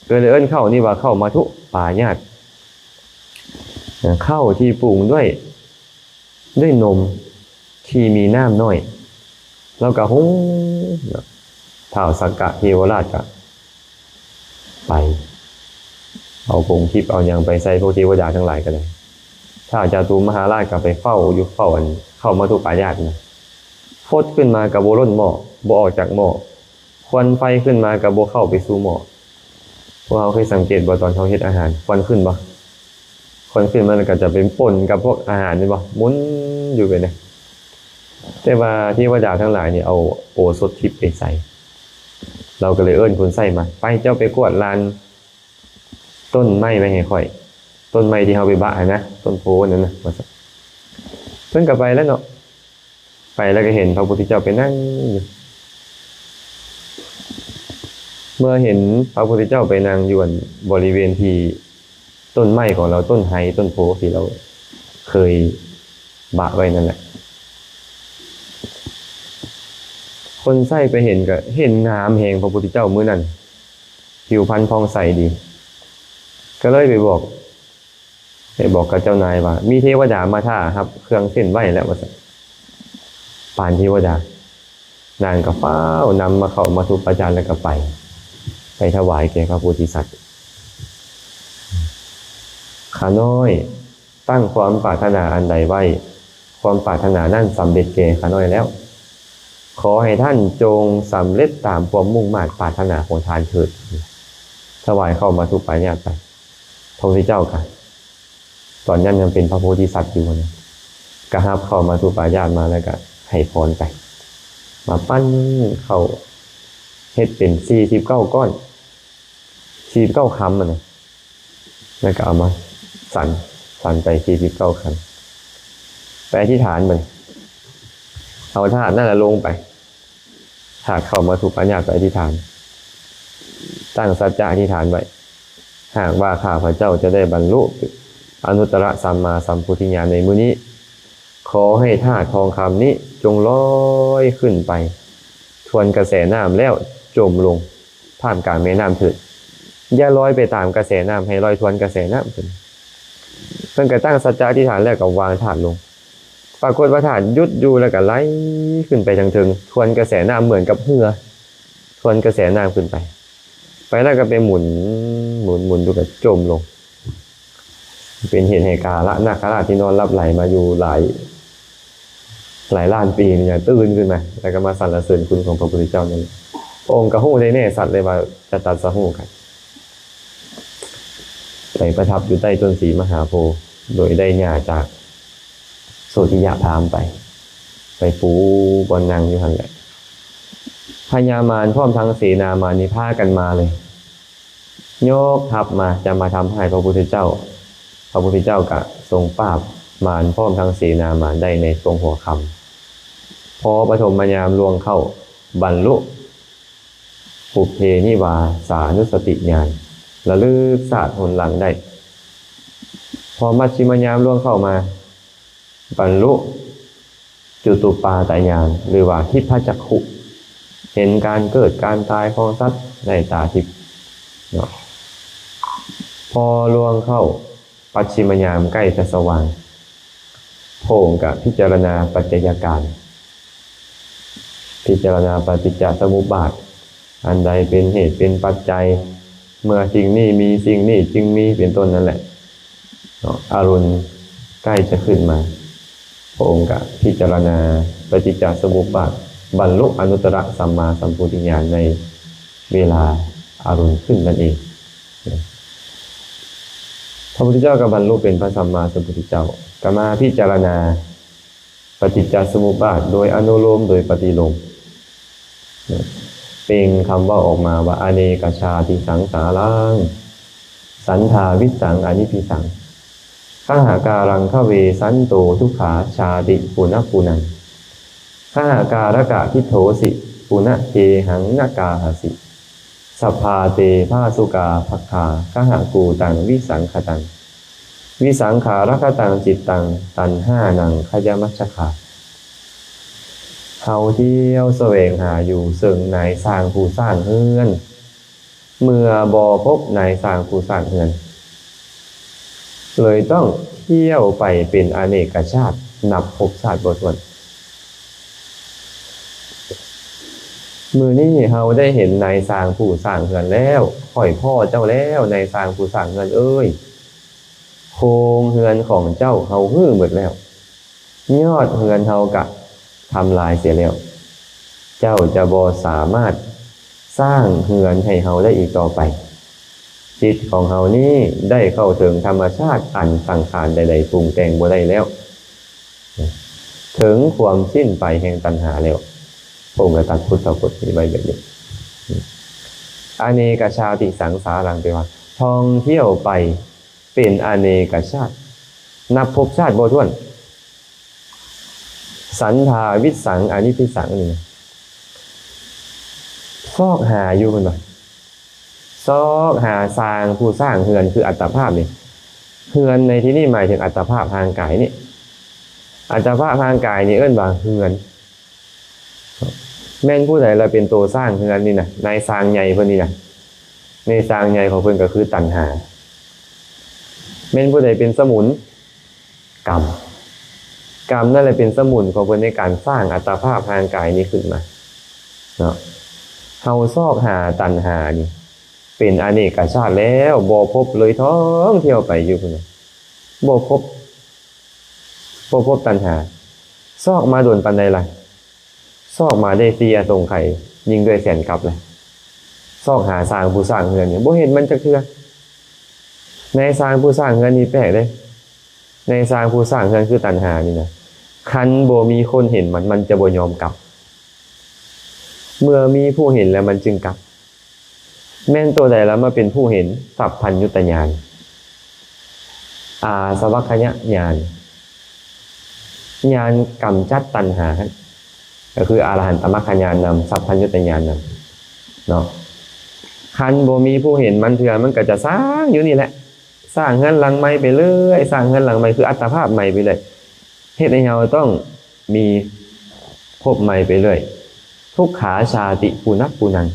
ກໍເລີຍເອີ້ນເຂົ້ານີ້ວ່າເຂົ້າມະທຸປາຍາດ, ເຂົ້າທີ່ປຸງດ້ວຍ ດ້ວຍນົມທີ່ມີນ້ຳໜ້ອຍ ແລ້ວກໍຫຸງ. ທ້າວສັກກະເທວະລາດກໍໄປເອົາຜົງທິບເອົາຫຍັງໄປໃສ່ພວກເທວະດາທັງຫຼາຍກໍໄດ້. ທ້າວຈາຕຸມະຫາລາດກໍໄປເຝົ້າຢູ່ ເຝົ້າອັນເຂົ້າມະທຸປາຍາດນະ. ຟົດຂຶ້ນມາກໍບໍ່ລົ້ນໝໍ້, ບໍ່ອອກຈາກໝໍ້. ຄວັນໄຟຂຶ້ນມາກໍບໍ່ເຂົ້າໄປສູ່ໝໍ້. ພວກເຮົາເຄີຍສັງເກດບໍ່ ຕອນເຮົາເຮັດອາຫານ ຄວັນຂຶ້ນບໍ່? ຄວັນຂຶ້ນມາແລ້ວກໍຈະໄປປົນກັບພວກອາຫານແມ່ນບໍ່? ໝຸນຢູ່ແບບນີ້. ແຕ່ວ່າເທວະດາທັງຫຼາຍນີ້ເອົາໂອສົດທິບໄປໃສ່ ລາວກໍເລີຍເອີ້ນຄົນໃຊ້ມາ, ໄປ ເຈົ້າໄປກວາດລານຕົ້ນໄມ້ໄວ້ໃຫ້ຂ້ອຍ, ຕົ້ນໄມ້ທີ່ເຮົາໄປບະຫັ້ນນະ, ຕົ້ນໂພນັ້ນນະ ວ່າຊັ້ນ. ເພິ່ນກໍໄປແລ້ວເນາະ. ໄປແລ້ວກໍເຫັນພະພຸດທະເຈົ້າໄປນັ່ງຢູ່. ເມື່ອເຫັນພະພຸດທະເຈົ້າໄປນັ່ງຢູ່ອັນບໍລິເວນທີ່ຕົ້ນໄມ້ຂອງລາວ, ຕົ້ນໄຮ ຕົ້ນໂພທີ່ລາວເຄີຍບະໄວ້ນັ້ນແຫຼະ, ຄົນໃຊ້ໄປເຫັນກໍເຫັນງາມແຮງພະພຸດທະເຈົ້າມື້ນັ້ນ, ຜິວພັນຜ່ອງໃສດີ, ກໍເລີຍໄປບອກ ໄປບອກກັບເຈົ້ານາຍວ່າ ມີເທວະດາມາຖ້າຮັບເຄື່ອງເສັ້ນໄຫວ້ແລ້ວ ວ່າຊັ້ນ. ປານເທວະດາ ນາງກໍຟ້າວນຳມາເຂົ້າມະທຸປາຍາດ ແລ້ວກໍໄປ ໄປຖວາຍແກ່ພະໂພທິສັດ. ຂ້ານ້ອຍຕັ້ງຄວາມປາດຖະໜາອັນໃດໄວ້, ຄວາມປາດຖະໜານັ້ນສຳເລັດແກ່ຂ້ານ້ອຍແລ້ວ. ຂໍໃຫ້ທ່ານຈົ່ງສຳເລັດຕາມຄວາມມຸ່ງມາດປາດຖະໜາຂອງທ່ານເທີດ. ຖວາຍເຂົ້າມະທຸປາຍາດໄປ. ພະພຸດທະເຈົ້າກະ ຕອນນັ້ນຍັງເປັນພະໂພທິສັດຢູ່ນະ, ກະຮັບເຂົ້າມະທຸປາຍາດມາ ແລ້ວກະໃຫ້ພອນໄປ, ມາປັ້ນເຂົ້າເຮັດເປັນສີ່ສິບເກົ້າກ້ອນ ສີ່ສິບເກົ້າຄຳຫັ້ນນະ, ແລ້ວກະເອົາມາສັນ ສັນໄປສີ່ສິບເກົ້າຄຳ, ໄປອະທິຖານເບິ່ງ ເອົາທາດນັ້ນລະລົງໄປ. ຖ້າເຂົ້າມະທຸປາຍາດໄປອະທິຖານ, ຕັ້ງສັດຈະອະທິຖານໄວ້, ຫາກວ່າຂ້າພະເຈົ້າຈະໄດ້ບັນລຸອະນຸດຕະລະສຳມາສຳໂພທິຍານໃນມື້ນີ້, ຂໍໃຫ້ທາດທອງຄຳນີ້ຈົ່ງລອຍຂຶ້ນໄປ ທວນກະແສນ້ຳແລ້ວຈົມລົງທ່າມກາງແມ່ນ້ຳເທີດ. ຢ່າລອຍໄປຕາມກະແສນ້ຳ, ໃຫ້ລອຍທວນກະແສນ້ຳເພິ່ນ. ເພິ່ນກໍຕັ້ງສັດຈະອະທິຖານແລ້ວກໍວາງທາດລົງ. ປາກົດວ່າທາດຢຸດຢູ່ ແລ້ວກໍໄຫຼຂຶ້ນໄປທາງເທິງ ທວນກະແສນ້ຳເໝືອນກັບເຮືອ ທວນກະແສນ້ຳຂຶ້ນໄປ, ໄປແລ້ວກໍໄປໝູນ ໝູນ ໝູນຢູ່ກໍຈົມລົງ. ເປັນເຫດໃຫ້ກາລະນາຄະລາດທີ່ນອນຫຼັບໄຫຼມາຢູ່ຫຼາຍ ຫຼາຍລ້ານປີນີ້ນະ ຕື່ນຂຶ້ນມາ ແລ້ວກໍມາສັນລະເສີນຄຸນຂອງພະພຸດທະເຈົ້ານັ້ນ. ພະອົງກໍຮູ້ໄດ້ແນ່ຊັດເລີຍວ່າຈະຕັດສະຮູ້ກັນ. ໄປປະທັບຢູ່ໃຕ້ຕົ້ນສີມະຫາໂພ ໂດຍໄດ້ຫຍ້າຈາກໂສຕິຍະພາມໄປ ໄປປູບ່ອນນັ່ງຢູ່ຫັ້ນແຫຼະ. ພະຍາມານພ້ອມທັງເສນາມານນີ້ພາກັນມາເລີຍ ຍົກທັບມາຈະມາທຳຮ້າຍພະພຸດທະເຈົ້າ. ພະພຸດທະເຈົ້າກະຊົງປາບມານພ້ອມທັງເສນາມານໄດ້ໃນຊ່ວງຫົວຄ່ຳ. ພໍປະຖົມມະຍາມລ່ວງເຂົ້າ ບັນລຸ ປຸບເພນິວາສານຸສະຕິຍານ ລະລຶກຊາດຫົນຫຼັງໄດ້. ພໍມັດຊິມະຍາມລ່ວງເຂົ້າມາ ບັນລຸຈຸຕຸປາຕະຍານ ຫຼືວ່າທິບພະຈັກຂຸ ເຫັນການເກີດການຕາຍຂອງສັດໃນຕາທິບເນາະ. ພໍລ່ວງເຂົ້າປັດຊິມະຍາມໃກ້ຈະສະຫວ່າງ ພະອົງກະພິຈາລະນາປັດໄຈຍະການ ພິຈາລະນາປະຕິດຈະສະມຸບບາດ ອັນໃດເປັນເຫດເປັນປັດໄຈ ເມື່ອສິ່ງນີ້ມີ ສິ່ງນີ້ຈຶ່ງມີ ເປັນຕົ້ນນັ້ນແຫຼະເນາະ. ອາລຸນໃກ້ຈະຂຶ້ນມາ ພະອົງກະພິຈາລະນາປະຕິດຈະສະມຸບບາດ ບັນລຸອະນຸດຕະລະສຳມາສຳໂພທິຍານໃນເວລາອາລຸນຂຶ້ນນັ້ນເອງ. ພະພຸດທະເຈົ້າກໍບັນລຸເປັນພະສຳມາສຳພຸດທະເຈົ້າ ກໍມາພິຈາລະນາ ປະຕິດຈະສະມຸບບາດໂດຍອະນຸໂລມໂດຍປະຕິໂລມ ເປັ່ງຄຳເວົ້າອອກມາວ່າ ອະເນກະຊາຕິສັງສາລັງ ສັນທາວິດສັງອະນິພິສັງ ຄະຫະກາລັງຄະເວສັນໂຕ ທຸກຂາຊາຕິປຸນະປຸນັງ ຄະຫະກາລະກະທິໂທສິ ປຸນະເກຫັງນະກາຫາສິ ສັບພາເຕພາສຸກາພາກຂາ ຄະຫະກູຕັງວິສັງຂະຕັງ ວິສັງຂາຣະຄະຕັງຈິດຕັງ ຕັນຫານັງຂະຍະມັດຈະຄາ. ເຮົາທ່ຽວສະແຫວງຫາຢູ່ເຊິ່ງນາຍຊ່າງຜູ້ສ້າງເຮືອນ ເມື່ອບໍ່ພົບນາຍຊ່າງຜູ້ສ້າງເຮືອນ ເລີຍຕ້ອງທ່ຽວໄປເປັນອະເນກະຊາດ ນັບພົບຊາດບໍ່ຖ້ວນ. ມື້ນີ້ເຮົາໄດ້ເຫັນນາຍຊ່າງຜູ້ສ້າງເຮືອນແລ້ວ. ຂ້ອຍພໍ້ເຈົ້າແລ້ວ ນາຍຊ່າງຜູ້ສ້າງເຮືອນເອີຍ. ໂຄງເຮືອນຂອງເຈົ້າເຮົາຮື້ໝົດແລ້ວ. ຍອດເຮືອນເຮົາກະທຳລາຍເສຍແລ້ວ. ເຈົ້າຈະບໍ່ສາມາດສ້າງເຮືອນໃຫ້ເຮົາໄດ້ອີກຕໍ່ໄປ. ຈິດຂອງເຮົານີ້ໄດ້ເຂົ້າເຖິງທຳມະຊາດອັນສັງຂານໃດໆປຸງແຕ່ງບໍ່ໄດ້ແລ້ວ, ເຖິງຄວາມສິ້ນໄປແຫ່ງຕັນຫາແລ້ວ. ພະອົງກະຕັດພຸດທະພົດມີໄວ້ແບບນີ້. ອະເນກະຊາຕິສັງສາລັງ ແປວ່າທ່ອງທ່ຽວໄປ ເປັນອະເນກະຊາດ ນັບພົບຊາດບໍ່ຖ້ວນ. ສັນທາວິດສັງອະນິດພິດສັງ ອັນນີ້ນະ ຊອກຫາຢູ່ ເພິ່ນວ່າ ຊອກຫາຊ່າງຜູ້ສ້າງເຮືອນ ຄືອັດຕະພາບນີ້. ເຮືອນໃນທີ່ນີ້ໝາຍເຖິງອັດຕະພາບຮ່າງກາຍນີ້. ອັດຕະພາບຮ່າງກາຍນີ້ເອີ້ນວ່າເຮືອນ. ແມ່ນຜູ້ໃດລະເປັນໂຕສ້າງເຮືອນນີ້ນະ? ນາຍຊ່າງໃຫຍ່ເພິ່ນນີ້ນະ. ນາຍຊ່າງໃຫຍ່ຂອງເພິ່ນກໍຄືຕັນຫາ. ແມ່ນຜູ້ໃດເປັນສະໝຸນ? ກຳ. ກຳນັ້ນແຫຼະເປັນສະໝຸນຂອງເພິ່ນໃນການສ້າງອັດຕະພາບຮ່າງກາຍນີ້ຂຶ້ນມາເນາະ. ເຮົາຊອກຫາຕັນຫານີ້ເປັນອະເນກະຊາດແລ້ວ ບໍ່ພົບເລີຍ ທ່ອງທ່ຽວໄປຢູ່ພຸ້ນນະ ບໍ່ພົບ. ບໍ່ພົບຕັນຫາ. ຊອກມາດົນປານໃດລະ? ຊອກມາໄດ້ສີ່ອະສົງໄຂ ຍິ່ງດ້ວຍແສນກັບລະ. ຊອກຫາຊ່າງຜູ້ສ້າງເຮືອນນີ້ ບໍ່ເຫັນມັນຈັກເທື່ອ. ນາຍຊ່າງຜູ້ສ້າງເຮືອນນີ້ແປກເດ້. ນາຍຊ່າງຜູ້ສ້າງເຮືອນຄືຕັນຫານີ້ນະ, ຄັນບໍ່ມີຄົນເຫັນມັນ, ມັນຈະບໍ່ຍອມກັບ. ເມື່ອມີຜູ້ເຫັນແລ້ວມັນຈຶ່ງກັບ. ແມ່ນໂຕໃດລະມາເປັນຜູ້ເຫັນ? ສັບພັນຍຸດຕະຍານ, ອາສະວັກຂະຍະຍານ, ຍານກຳຈັດຕັນຫາ, ກໍຄືອະລະຫັນຕະມັກຂະຍານນຳ, ສັບພັນຍຸດຕະຍານນຳເນາະ. ຄັນບໍ່ມີຜູ້ເຫັນມັນເທື່ອ, ມັນກໍຈະສ້າງຢູ່ນີ້ແຫຼະ, ສ້າງເຮືອນຫຼັງໃໝ່ໄປເລື້ອຍ, ສ້າງເຮືອນຫຼັງໃໝ່ ຄືອັດຕະພາບໃໝ່ໄປເລື້ອຍ. ເຮັດໃຫ້ເຮົາຕ້ອງມີພົບໃໝ່ໄປເລື້ອຍ. ທຸກຂາຊາຕິປຸນະປຸນັງ,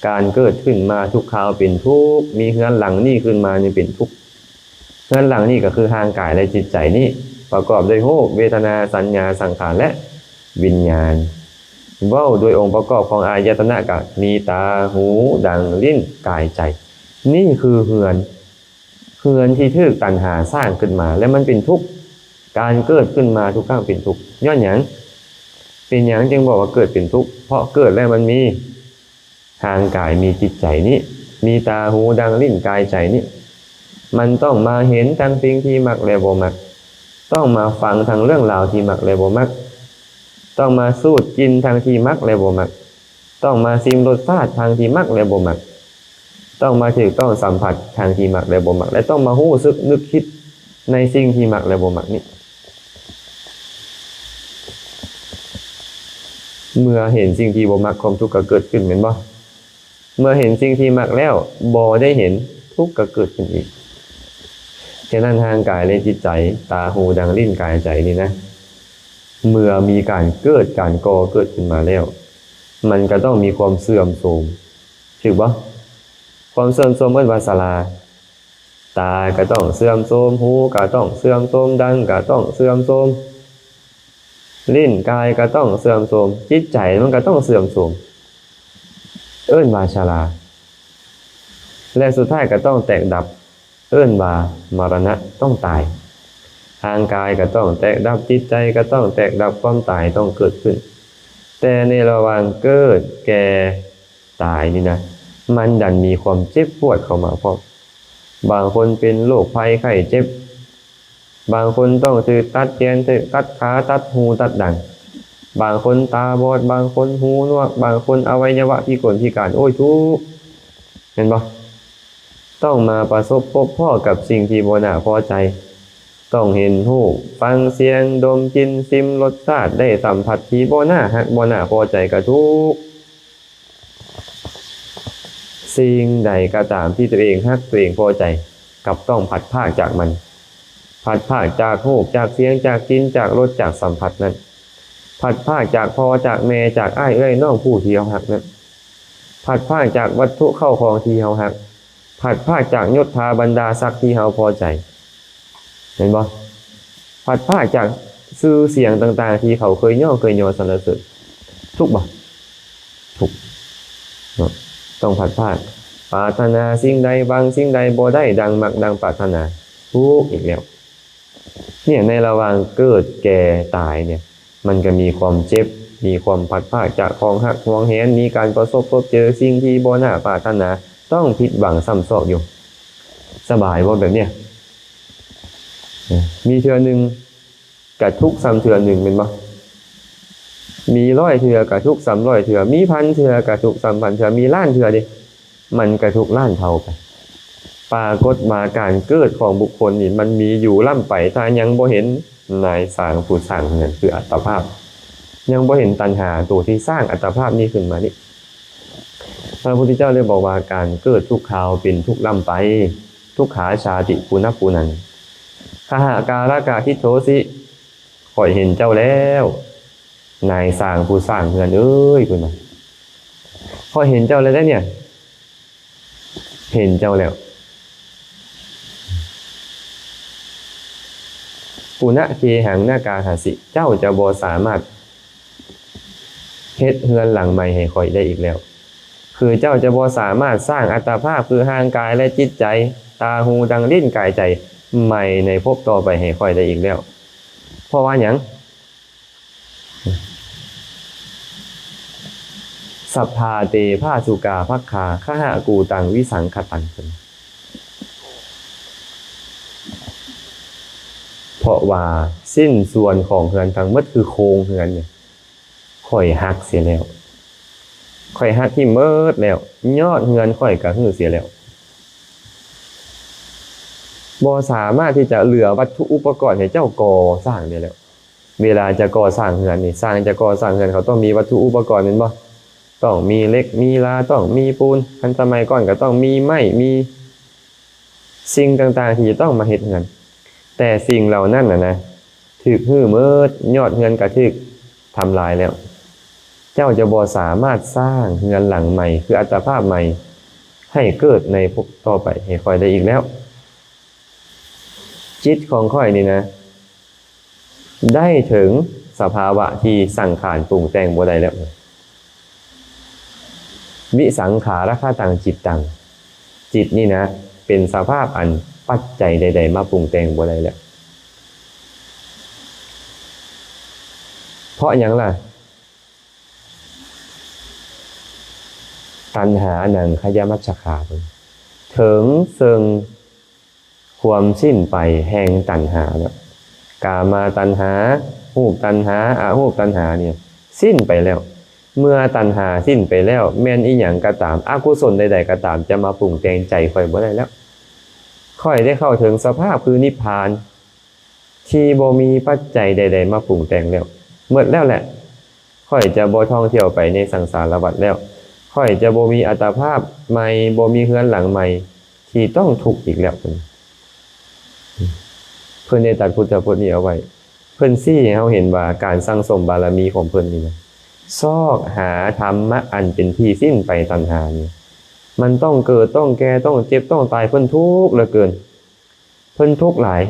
ການເກີດຂຶ້ນມາທຸກຄາວເປັນທຸກ, ມີເຮືອນຫຼັງນີ້ຂຶ້ນມານີ້ເປັນທຸກ. ເຮືອນຫຼັງນີ້ກໍຄືຮ່າງກາຍ ແລະ ຈິດໃຈນີ້ ປະກອບດ້ວຍຮູບ, ເວທະນາ, ສັນຍາ, ສັງຂານ ແລະ ວິນຍານ. ເວົ້າໂດຍອົງປະກອບຂອງອາຍະຕະນະກໍມີຕາ, ຫູ, ດັງ, ລີ້ນ, ກາຍ, ໃຈ. ນີ້ຄືເຮືອນ. ເຮືອນທີ່ຖືກຕັນຫາສ້າງຂຶ້ນມາ ແລະ ມັນເປັນທຸກ. ການເກີດຂຶ້ນມາທຸກຄັ້ງເປັນທຸກ. ຍ້ອນຫຍັງ? ເປັນຫຍັງຈຶ່ງບອກວ່າເກີດເປັນທຸກ? ເພາະເກີດແລ້ວມັນມີຮ່າງກາຍ, ມີຈິດໃຈນີ້, ມີຕາ, ຫູ, ດັງ, ລີ້ນ, ກາຍ, ໃຈນີ້. ມັນຕ້ອງມາເຫັນທັງສິ່ງທີ່ມັກ ແລະ ບໍ່ມັກ, ຕ້ອງມາຟັງທັງເລື່ອງລາວທີ່ມັກ ແລະ ບໍ່ມັກ, ຕ້ອງມາສູດກິ່ນທັງທີ່ມັກ ແລະ ບໍ່ມັກ, ຕ້ອງມາຊິມລົດຊາດທັງທີ່ມັກ ແລະ ບໍ່ມັກ, ຕ້ອງມາຖືກຕ້ອງສຳຜັດທັງທີ່ມັກ ແລະ ບໍ່ມັກ ແລະ ຕ້ອງມາຮູ້ສຶກນຶກຄິດໃນສິ່ງທີ່ມັກ ແລະ ບໍ່ມັກນີ້. ເມື່ອເຫັນສິ່ງທີ່ບໍ່ມັກ, ຄວາມທຸກກໍເກີດຂຶ້ນ, ແມ່ນບໍ່? ເມື່ອເຫັນສິ່ງທີ່ມັກແລ້ວ ບໍ່ໄດ້ເຫັນ, ທຸກກໍເກີດຂຶ້ນອີກ. ສະນັ້ນ ຮ່າງກາຍ ແລະ ຈິດໃຈ, ຕາ, ຫູ, ດັງ, ລີ້ນ, ກາຍ, ໃຈນີ້ນະ, ເມື່ອມີການເກີດ, ການກໍ່ເກີດຂຶ້ນມາແລ້ວ, ມັນກໍຕ້ອງມີຄວາມເສື່ອມໂຊມ, ຖືກບໍ່? ຄວາມເສື່ອມໂຊມເອີ້ນວ່າຊະລາ. ຕາກໍຕ້ອງເສື່ອມໂຊມ, ຫູກໍຕ້ອງເສື່ອມໂຊມ, ດັງກໍຕ້ອງເສື່ອມໂຊມ, ລີ້ນກາຍກໍຕ້ອງເສື່ອມໂຊມ, ຈິດໃຈມັນກໍຕ້ອງເສື່ອມໂຊມ, ເອີ້ນວ່າຊະລາ. ແລະ ສຸດທ້າຍກໍຕ້ອງແຕກດັບ, ເອີ້ນວ່າມະລະນະ, ຕ້ອງຕາຍ. ຮ່າງກາຍກໍຕ້ອງແຕກດັບ, ຈິດໃຈກໍຕ້ອງແຕກດັບ, ຄວາມຕາຍຕ້ອງເກີດຂຶ້ນ. ແຕ່ໃນລະຫວ່າງເກີດ, ແກ່, ຕາຍນີ້ນະ, ມັນດັນມີຄວາມເຈັບປວດເຂົ້າມາພ້ອມ. ບາງຄົນເປັນໂລກໄພໄຂ້ເຈັບ, ບາງຄົນຕ້ອງຖືກຕັດແຂນ, ຖືກຕັດຂາ, ຕັດຫູ, ຕັດດັງ, ບາງຄົນຕາບອດ, ບາງຄົນຫູໜວກ, ບາງຄົນອະໄວຍະວະພິກົນພິການ, ໂອ້ຍ ທຸກ, ແມ່ນບໍ່? ຕ້ອງມາປະສົບພົບພໍ້ກັບສິ່ງທີ່ບໍ່ໜ້າພໍໃຈ. ຕ້ອງເຫັນຮູບ, ຟັງສຽງ, ດົມ, ກິ່ນ, ຊິມລົດຊາດ, ໄດ້ສຳຜັດທີ່ບໍ່ໜ້າຮັກ, ບໍ່ໜ້າພໍໃຈກໍທຸກ. ສິ່ງໃດກໍຕາມທີ່ຕົວເອງຮັກ, ຕົວເອງພໍໃຈ, ກັບຕ້ອງພັດພາກຈາກມັນ. ພັດພາກຈາກຮູບ, ຈາກສຽງ, ຈາກກິ່ນ, ຈາກລົດ, ຈາກສຳຜັດນັ້ນ. ພັດພາກຈາກພໍ່, ຈາກແມ່, ຈາກອ້າຍເອື້ອຍນ້ອງຜູ້ທີ່ເຮົາຮັກນັ້ນ. ພັດພາກຈາກວັດຖຸເຂົ້າຂອງທີ່ເຮົາຮັກ. ພັດພາກຈາກຍົດຖາບັນດາສັກທີ່ເຮົາພໍໃຈ. ແມ່ນບໍ່? ພັດພາກຈາກຊື່ສຽງຕ່າງໆທີ່ເຂົາເຄີຍຍ້ອງເຄີຍຍໍສັນລະເສີນ. ທຸກບໍ່? ທຸກເນາະ. ຕ້ອງພັດພາກ. ປາດຖະໜາສິ່ງໃດ, ຫວັງສິ່ງໃດ, ບໍ່ໄດ້ດັ່ງມັກດັ່ງປາດຖະໜາ. ທຸກອີກແລ້ວ. ເນຍ ໃນລະຫວ່າງເກີດ, ແກ່, ຕາຍເນຍ ມັນກໍມີຄວາມເຈັບ, ມີຄວາມພັດພາກຈາກຂອງຮັກຫວງແຫນ, ມີການປະສົບພົບເຈີສິ່ງທີ່ບໍ່ໜ້າປາດຖະໜາ, ຕ້ອງຜິດຫວັງຊ້ຳຊອກຢູ່. ສະບາຍບໍ່ແບບເນຍ? ມີເທື່ອໜຶ່ງກະທຸກຊ້ຳເທື່ອໜຶ່ງແມ່ນບໍ່? ມີຮ້ອຍເທື່ອກະທຸກຊ້ຳຮ້ອຍເທື່ອ, ມີພັນເທື່ອກະທຸກຊ້ຳພັນເທື່ອ, ມີລ້ານເທື່ອເດ. ມັນກະທຸກລ້ານເທົ່າໄປ. ປາກົດວ່າການເກີດຂອງບຸກຄົນນີ້ມັນມີຢູ່ລ້ຳໄປ, ຖ້າຍັງບໍ່ເຫັນນາຍຊ່າງຜູ້ສ້າງເຮືອນຄືອັດຕະພາບ, ຍັງບໍ່ເຫັນຕັນຫາໂຕທີ່ສ້າງອັດຕະພາບນີ້ຂຶ້ນມານີ້. ພະພຸດທະເຈົ້າເລີຍບອກວ່າ ການເກີດທຸກຄາວເປັນທຸກລ້ຳໄປ, ທຸກຂາຊາຕິປຸນະປຸນັງ. ຄະຫະກາລະກະທິດໂທສິ, ຂ້ອຍເຫັນເຈົ້າແລ້ວ ນາຍຊ່າງຜູ້ສ້າງເຮືອນເອີຍ ເພິ່ນວ່າ. ຂ້ອຍເຫັນເຈົ້າແລ້ວເດ້ເນຍ. ເຫັນເຈົ້າແລ້ວ. ປຸນະເຄຫັງນະກາຫາສິ, ເຈົ້າຈະບໍ່ສາມາດເຮັດເຮືອນຫຼັງໃໝ່ໃຫ້ຂ້ອຍໄດ້ອີກແລ້ວ. ຄືເຈົ້າຈະບໍ່ສາມາດສ້າງອັດຕະພາບ ຄືຮ່າງກາຍ ແລະ ຈິດໃຈ, ຕາ, ຫູ, ດັງ, ລີ້ນ, ກາຍ, ໃຈ ໃໝ່ໃນພົບຕໍ່ໄປໃຫ້ຂ້ອຍໄດ້ອີກແລ້ວ. ເພາະວ່າຫຍັງ? ສັບພາເຕພາສຸກາພັກຄາ ຄະຫະກູຕັງວິສັງຂະຕັງ. ເພາະວ່າຊິ້ນສ່ວນຂອງເຮືອນທັງໝົດ ຄືໂຄງເຮືອນນີ້ ຂ້ອຍຫັກເສຍແລ້ວ, ຂ້ອຍຫັກຖິ້ມໝົດແລ້ວ, ຍອດເຮືອນຂ້ອຍກໍຮື້ເສຍແລ້ວ, ບໍ່ສາມາດທີ່ຈະເຫຼືອວັດຖຸອຸປະກອນໃຫ້ເຈົ້າກໍ່ສ້າງໄດ້ແລ້ວ. ເວລາຈະກໍ່ສ້າງເຮືອນນີ້, ຊ່າງຈະກໍ່ສ້າງເຮືອນ ເຂົາຕ້ອງມີວັດຖຸອຸປະກອນແມ່ນບໍ່? ຕ້ອງມີເຫຼັກ ມີລາ ຕ້ອງມີປູນ, ຄັນສະໄໝກ່ອນກໍຕ້ອງມີໄມ້ ມີສິ່ງຕ່າງໆທີ່ຈະຕ້ອງມາເຮັດເຮືອນ. ແຕ່ສິ່ງເຫຼົ່ານັ້ນນະນະ ຖືກຮື້ໝົດ, ຍອດເຮືອນກໍຖືກທຳລາຍແລ້ວ. ເຈົ້າຈະບໍ່ສາມາດສ້າງເຮືອນຫຼັງໃໝ່ ຄືອັດຕະພາບໃໝ່ ໃຫ້ເກີດໃນພົບຕໍ່ໄປໃຫ້ຂ້ອຍໄດ້ອີກແລ້ວ. ຈິດຂອງຂ້ອຍນີ້ນະ ໄດ້ເຖິງສະພາວະທີ່ສັງຂານປຸງແຕ່ງບໍ່ໄດ້ແລ້ວ. ວິສັງຂາລະຄະຕັງຈິດຕັງ, ຈິດນີ້ນະ ເປັນສະພາບອັນປັດໄຈໃດໆມາປຸງແຕ່ງບໍ່ໄດ້ແລ້ວ. ເພາະຫຍັງລະ? ຕັນຫານັງຄະຍະມັດສະຄາ, ເຖິງເຊິ່ງຄວາມສິ້ນໄປແຫ່ງຕັນຫາແລ້ວ. ກາມະຕັນຫາ, ຮູບຕັນຫາ, ອະຮູບຕັນຫານີ້ສິ້ນໄປແລ້ວ. ເມື່ອຕັນຫາສິ້ນໄປແລ້ວ, ແມ່ນອີ່ຫຍັງກໍຕາມ, ອະກຸສົນໃດໆກໍຕາມ ຈະມາປຸງແຕ່ງໃຈຂ້ອຍບໍ່ໄດ້ແລ້ວ. ຂ້ອຍໄດ້ເຂົ້າເຖິງສະພາບຄືນິບພານ ທີ່ບໍ່ມີປັດໄຈໃດໆມາປຸງແຕ່ງແລ້ວ, ໝົດແລ້ວແຫຼະ. ຂ້ອຍຈະບໍ່ທ່ອງທ່ຽວໄປໃນສັງສາລະວັດແລ້ວ. ຂ້ອຍຈະບໍ່ມີອັດຕະພາບໃໝ່, ບໍ່ມີເຮືອນຫຼັງໃໝ່ທີ່ຕ້ອງທຸກອີກແລ້ວ. ເພິ່ນໄດ້ຕັດພຸດທະພົດນີ້ເອົາໄວ້. ເພິ່ນຊີ້ໃຫ້ເຮົາເຫັນວ່າການສັ່ງສົມບາລະມີຂອງເພິ່ນນີ້ນະ, ຊອກຫາທຳມະອັນເປັນທີ່ສິ້ນໄປຕັນຫານີ້, ມັນຕ້ອງເກີດ, ຕ້ອງແກ່, ຕ້ອງເຈັບ, ຕ້ອງຕາຍ, ເພິ່ນທຸກເຫຼືອເກີນ. ເພິ່ນທຸກຫຼາຍ,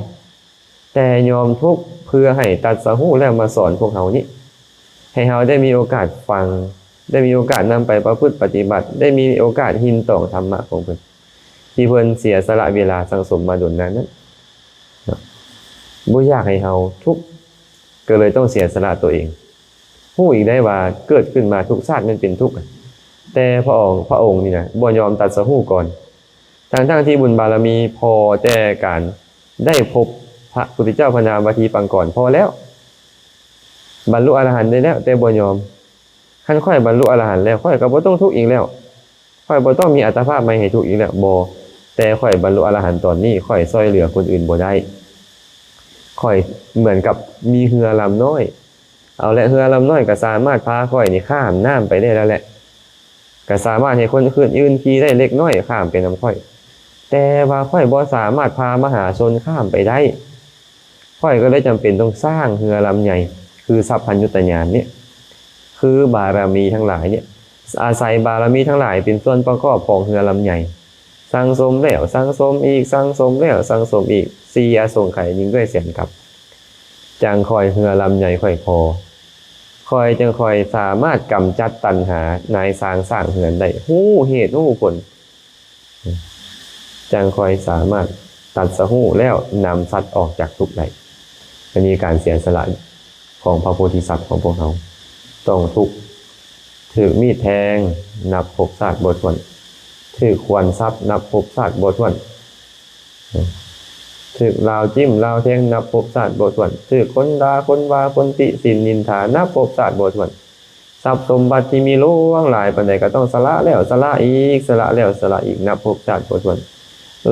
ແຕ່ຍອມທຸກເພື່ອໃຫ້ຕັດສະຮູ້ແລ້ວມາສອນພວກເຮົານີ້, ໃຫ້ເຮົາໄດ້ມີໂອກາດຟັງ, ໄດ້ມີໂອກາດນຳໄປປະພຶດປະຕິບັດ, ໄດ້ມີໂອກາດຮິມຕອງທຳມະຂອງເພິ່ນ ທີ່ເພິ່ນເສຍສະຫຼະເວລາສັ່ງສົມມາດົນນານນັ້ນເນາະ. ບໍ່ຢາກໃຫ້ເຮົາທຸກ, ກໍເລີຍຕ້ອງເສຍສະຫຼະຕົວເອງ. ຮູ້ອີກໄດ້ວ່າເກີດຂຶ້ນມາທຸກຊາດແມ່ນເປັນທຸກ, ແຕ່ພະອົງ, ພະອົງນີ້ນະ ບໍ່ຍອມຕັດສະຮູ້ກ່ອນ. ທັງໆທີ່ບຸນບາລະມີພໍແຕ່ການໄດ້ພົບພະພຸດທະເຈົ້າພະນາມວາທີປັງກອນພໍແລ້ວ, ບັນລຸອະລະຫັນໄດ້ແລ້ວ, ແຕ່ບໍ່ຍອມ. ຄັນຂ້ອຍບັນລຸອະລະຫັນແລ້ວ, ຂ້ອຍກໍບໍ່ຕ້ອງທຸກອີກແລ້ວ. ຂ້ອຍບໍ່ຕ້ອງມີອັດຕະພາບໃໝ່ໃຫ້ທຸກອີກແລ້ວ. ບໍ່, ແຕ່ຂ້ອຍບັນລຸອະລະຫັນຕອນນີ້, ຂ້ອຍຊ່ອຍເຫຼືອຄົນອື່ນບໍ່ໄດ້. ຂ້ອຍເໝືອນກັບມີເຮືອລຳນ້ອຍ. ເອົາແຫຼະ ເຮືອລຳນ້ອຍກໍສາມາດພາຂ້ອຍນີ້ຂ້າມນ້ຳໄປໄດ້ແລ້ວແຫຼະ. ກໍສາມາດໃຫ້ຄົນອື່ນຂີ່ໄດ້ເລັກນ້ອຍ ຂ້າມໄປນຳຂ້ອຍ. ແຕ່ວ່າຂ້ອຍບໍ່ສາມາດພາມະຫາຊົນຂ້າມໄປໄດ້. ຂ້ອຍກໍເລີຍຈຳເປັນຕ້ອງສ້າງເຮືອລຳໃຫຍ່ ຄືສັບພັນຍຸດຕະຍານນີ້ ຄືບາລະມີທັງຫຼາຍນີ້ ອາໄສບາລະມີທັງຫຼາຍເປັນສ່ວນປະກອບຂອງເຮືອລຳໃຫຍ່ ສັ່ງສົມແລ້ວສັ່ງສົມອີກ ສັ່ງສົມແລ້ວສັ່ງສົມອີກ ສີ່ອະສົງໄຂຍິ່ງດ້ວຍແສນກັບ ຈັ່ງຄ່ອຍເຮືອລຳໃຫຍ່ຄ່ອຍພໍ ຂ້ອຍຈຶ່ງຄ່ອຍສາມາດກຳຈັດຕັນຫານາຍຊ່າງສ້າງເຮືອນໄດ້ ຮູ້ເຫດຮູ້ຜົນ ຈັ່ງຄ່ອຍສາມາດຕັດສະຮູ້ແລ້ວນຳສັດອອກຈາກທຸກໄດ້. ອັນນີ້ການເສຍສະຫຼະຂອງພະໂພທິສັດຂອງພວກເຮົາ. ຕ້ອງທຸກ ຖືກມີດແທງນັບພົບຊາດບໍ່ຖ້ວນ, ຖືກຂວານສັບນັບພົບຊາດບໍ່ຖ້ວນ, ຖືກລາວຈິ້ມລາວແທງນັບພົບຊາດບໍ່ຖ້ວນ, ຖືກຄົນດ່າຄົນວ່າຄົນຕິສິນນິນທານັບພົບຊາດບໍ່ຖ້ວນ. ຊັບສົມບັດທີ່ມີຫຼວງຫຼາຍປານໃດກໍຕ້ອງສະຫຼະແລ້ວສະຫຼະອີກ ສະຫຼະແລ້ວສະຫຼະອີກ ນັບພົບຊາດບໍ່ຖ້ວນ.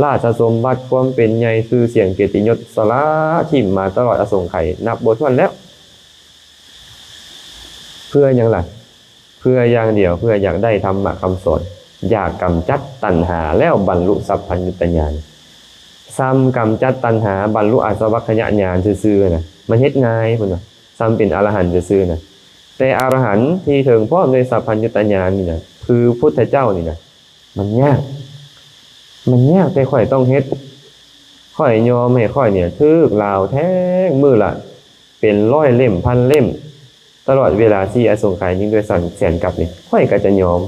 ລາຊະສົມບັດຄວາມເປັນໃຫຍ່ຊື່ສຽງກຽດຕິຍົດສະຫຼະຖິ້ມມາຕະຫຼອດອະສົງໄຂນັບບໍ່ຖ້ວນແລ້ວ. ເພື່ອຫຍັງລະ? ເພື່ອຢ່າງດຽວ ເພື່ອຢາກໄດ້ທຳມະຄຳສອນ, ຢາກກຳຈັດຕັນຫາແລ້ວບັນລຸສັບພັນຍຸດຕະຍານ. ຊ້ຳກຳຈັດຕັນຫາ ບັນລຸອາສະວັກຂະຍະຍານຊື່ໆນະ ມັນເຮັດງ່າຍພຸ້ນນະ. ຊ້ຳເປັນອະລະຫັນຊື່ໆນະ. ແຕ່ອະລະຫັນທີ່ເຖິງພ້ອມດ້ວຍສັບພັນຍຸດຕະຍານນີ້ນະ ຄືພຸດທະເຈົ້ານີ້ນະ ມັນຍາກ ມັນຍາກ ແຕ່ຂ້ອຍຕ້ອງເຮັດ. ຂ້ອຍຍອມໃຫ້ຂ້ອຍນີ້ຖືກລາວແທງມື້ລະເປັນຮ້ອຍເຫຼັ້ມພັນເຫຼັ້ມ ຕະຫຼອດເວລາສີ່ອະສົງໄຂຍິ່ງດ້ວຍແສນກັບນີ້ ຂ້ອຍກໍຈະຍອມ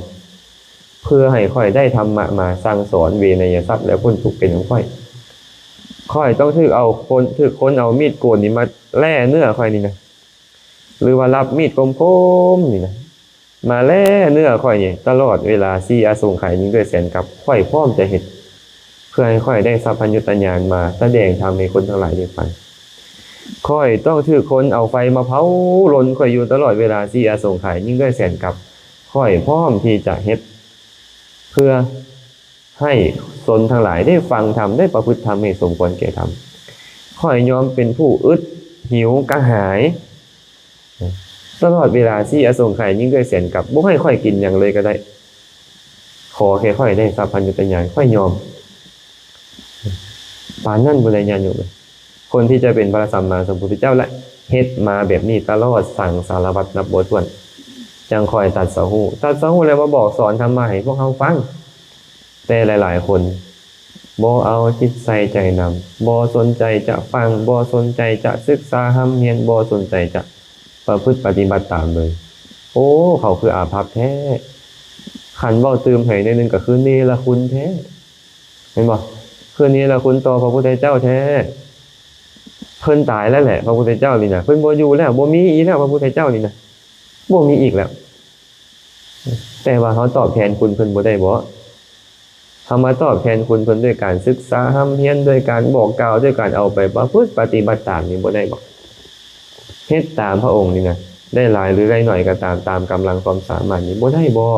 ເພື່ອໃຫ້ຂ້ອຍໄດ້ທຳມະມາສັ່ງສອນເວໄນຍະສັດ ແລະ ພົ້ນທຸກເປັນຂອງຂ້ອຍ. ຂ້ອຍຕ້ອງຖືກເອົາຄົນ ຖືກຄົນເອົາມີດໂກນນີ້ມາແລ່ເນື້ອຂ້ອຍນີ້ນະ ຫຼືວ່າລັບມີດຄົມໆນີ້ນະ ມາແລ່ເນື້ອຂ້ອຍນີ້ ຕະຫຼອດເວລາສີ່ອະສົງໄຂຍິ່ງດ້ວຍແສນກັບ ຂ້ອຍພ້ອມຈະເຮັດ ເພື່ອໃຫ້ຂ້ອຍໄດ້ສັບພັນຍຸດຕະຍານມາສະແດງທຳໃຫ້ຄົນທັງຫຼາຍໄດ້ຟັງ. ຂ້ອຍຕ້ອງຖືກຄົນເອົາໄຟມາເຜົາລົນຂ້ອຍຢູ່ຕະຫຼອດເວລາສີ່ອະສົງໄຂຍິ່ງດ້ວຍແສນກັບ ຂ້ອຍພ້ອມທີ່ຈະເຮັດ ເພື່ອ ໃຫ້ຊົນທັງຫຼາຍໄດ້ຟັງທຳ ໄດ້ປະພຶດທຳໃຫ້ສົມຄວນແກ່ທຳ. ຂ້ອຍຍອມເປັນຜູ້ອຶດຫິວກະຫາຍ ຕະຫຼອດເວລາສີ່ອະສົງໄຂຍິ່ງດ້ວຍແສນກັບ ບໍ່ໃຫ້ຂ້ອຍກິນຫຍັງເລີຍກໍໄດ້ ຂໍແຄ່ຂ້ອຍໄດ້ສັບພັນຍຸດຕະຍານ ຂ້ອຍຍອມ. ປານນັ້ນບໍ່ໄດ້ ຍາດໂຍມເອີຍ. ຄົນທີ່ຈະເປັນພະສຳມາສຳພຸດທະເຈົ້າ ແລະ ເຮັດມາແບບນີ້ຕະຫຼອດສັງສາລະວັດນັບບໍ່ຖ້ວນ ຈັ່ງຄ່ອຍຕັດສະຮູ້ ຕັດສະຮູ້ແລ້ວມາບອກສອນທຳມະໃຫ້ພວກເຮົາຟັງ. ແຕ່ຫຼາຍໆຄົນບໍ່ເອົາຈິດໃສ່ໃຈນຳ ບໍ່ສົນໃຈຈະຟັງ ບໍ່ສົນໃຈຈະສຶກສາຮ່ຳຮຽນ ບໍ່ສົນໃຈຈະປະພຶດປະຕິບັດຕາມເລີຍ. ໂອ້ ເຂົາຄືອາພັບແທ້ ຄັນເວົ້າຕື່ມໃຫ້ໜ້ອຍໜຶ່ງກໍຄືເນລະຄຸນແທ້. ແມ່ນບໍ່? ຄືເນລະຄຸນຕໍ່ພະພຸດທະເຈົ້າແທ້. ເພິ່ນຕາຍແລ້ວແຫຼະ ພະພຸດທະເຈົ້ານີ້ນະ ເພິ່ນບໍ່ຢູ່ແລ້ວ ບໍ່ມີອີກແລ້ວ ພະພຸດທະເຈົ້ານີ້ນະ ບໍ່ມີອີກແລ້ວ. ແຕ່ວ່າເຮົາຕອບແທນຄຸນເພິ່ນບໍ່ໄດ້ບໍ? ເຮົາມາຕອບແທນຄຸນເພິ່ນດ້ວຍການສຶກສາຮ່ຳຮຽນ ດ້ວຍການບອກກ່າວ ດ້ວຍການເອົາໄປປະພຶດປະຕິບັດຕາມນີ້ບໍ່ໄດ້ບໍ? ເຮັດຕາມພະອົງນີ້ນະ ໄດ້ຫຼາຍຫຼືໄດ້ໜ້ອຍກໍຕາມ ຕາມກຳລັງຄວາມສາມາດນີ້ບໍ່ໄດ້ບໍ?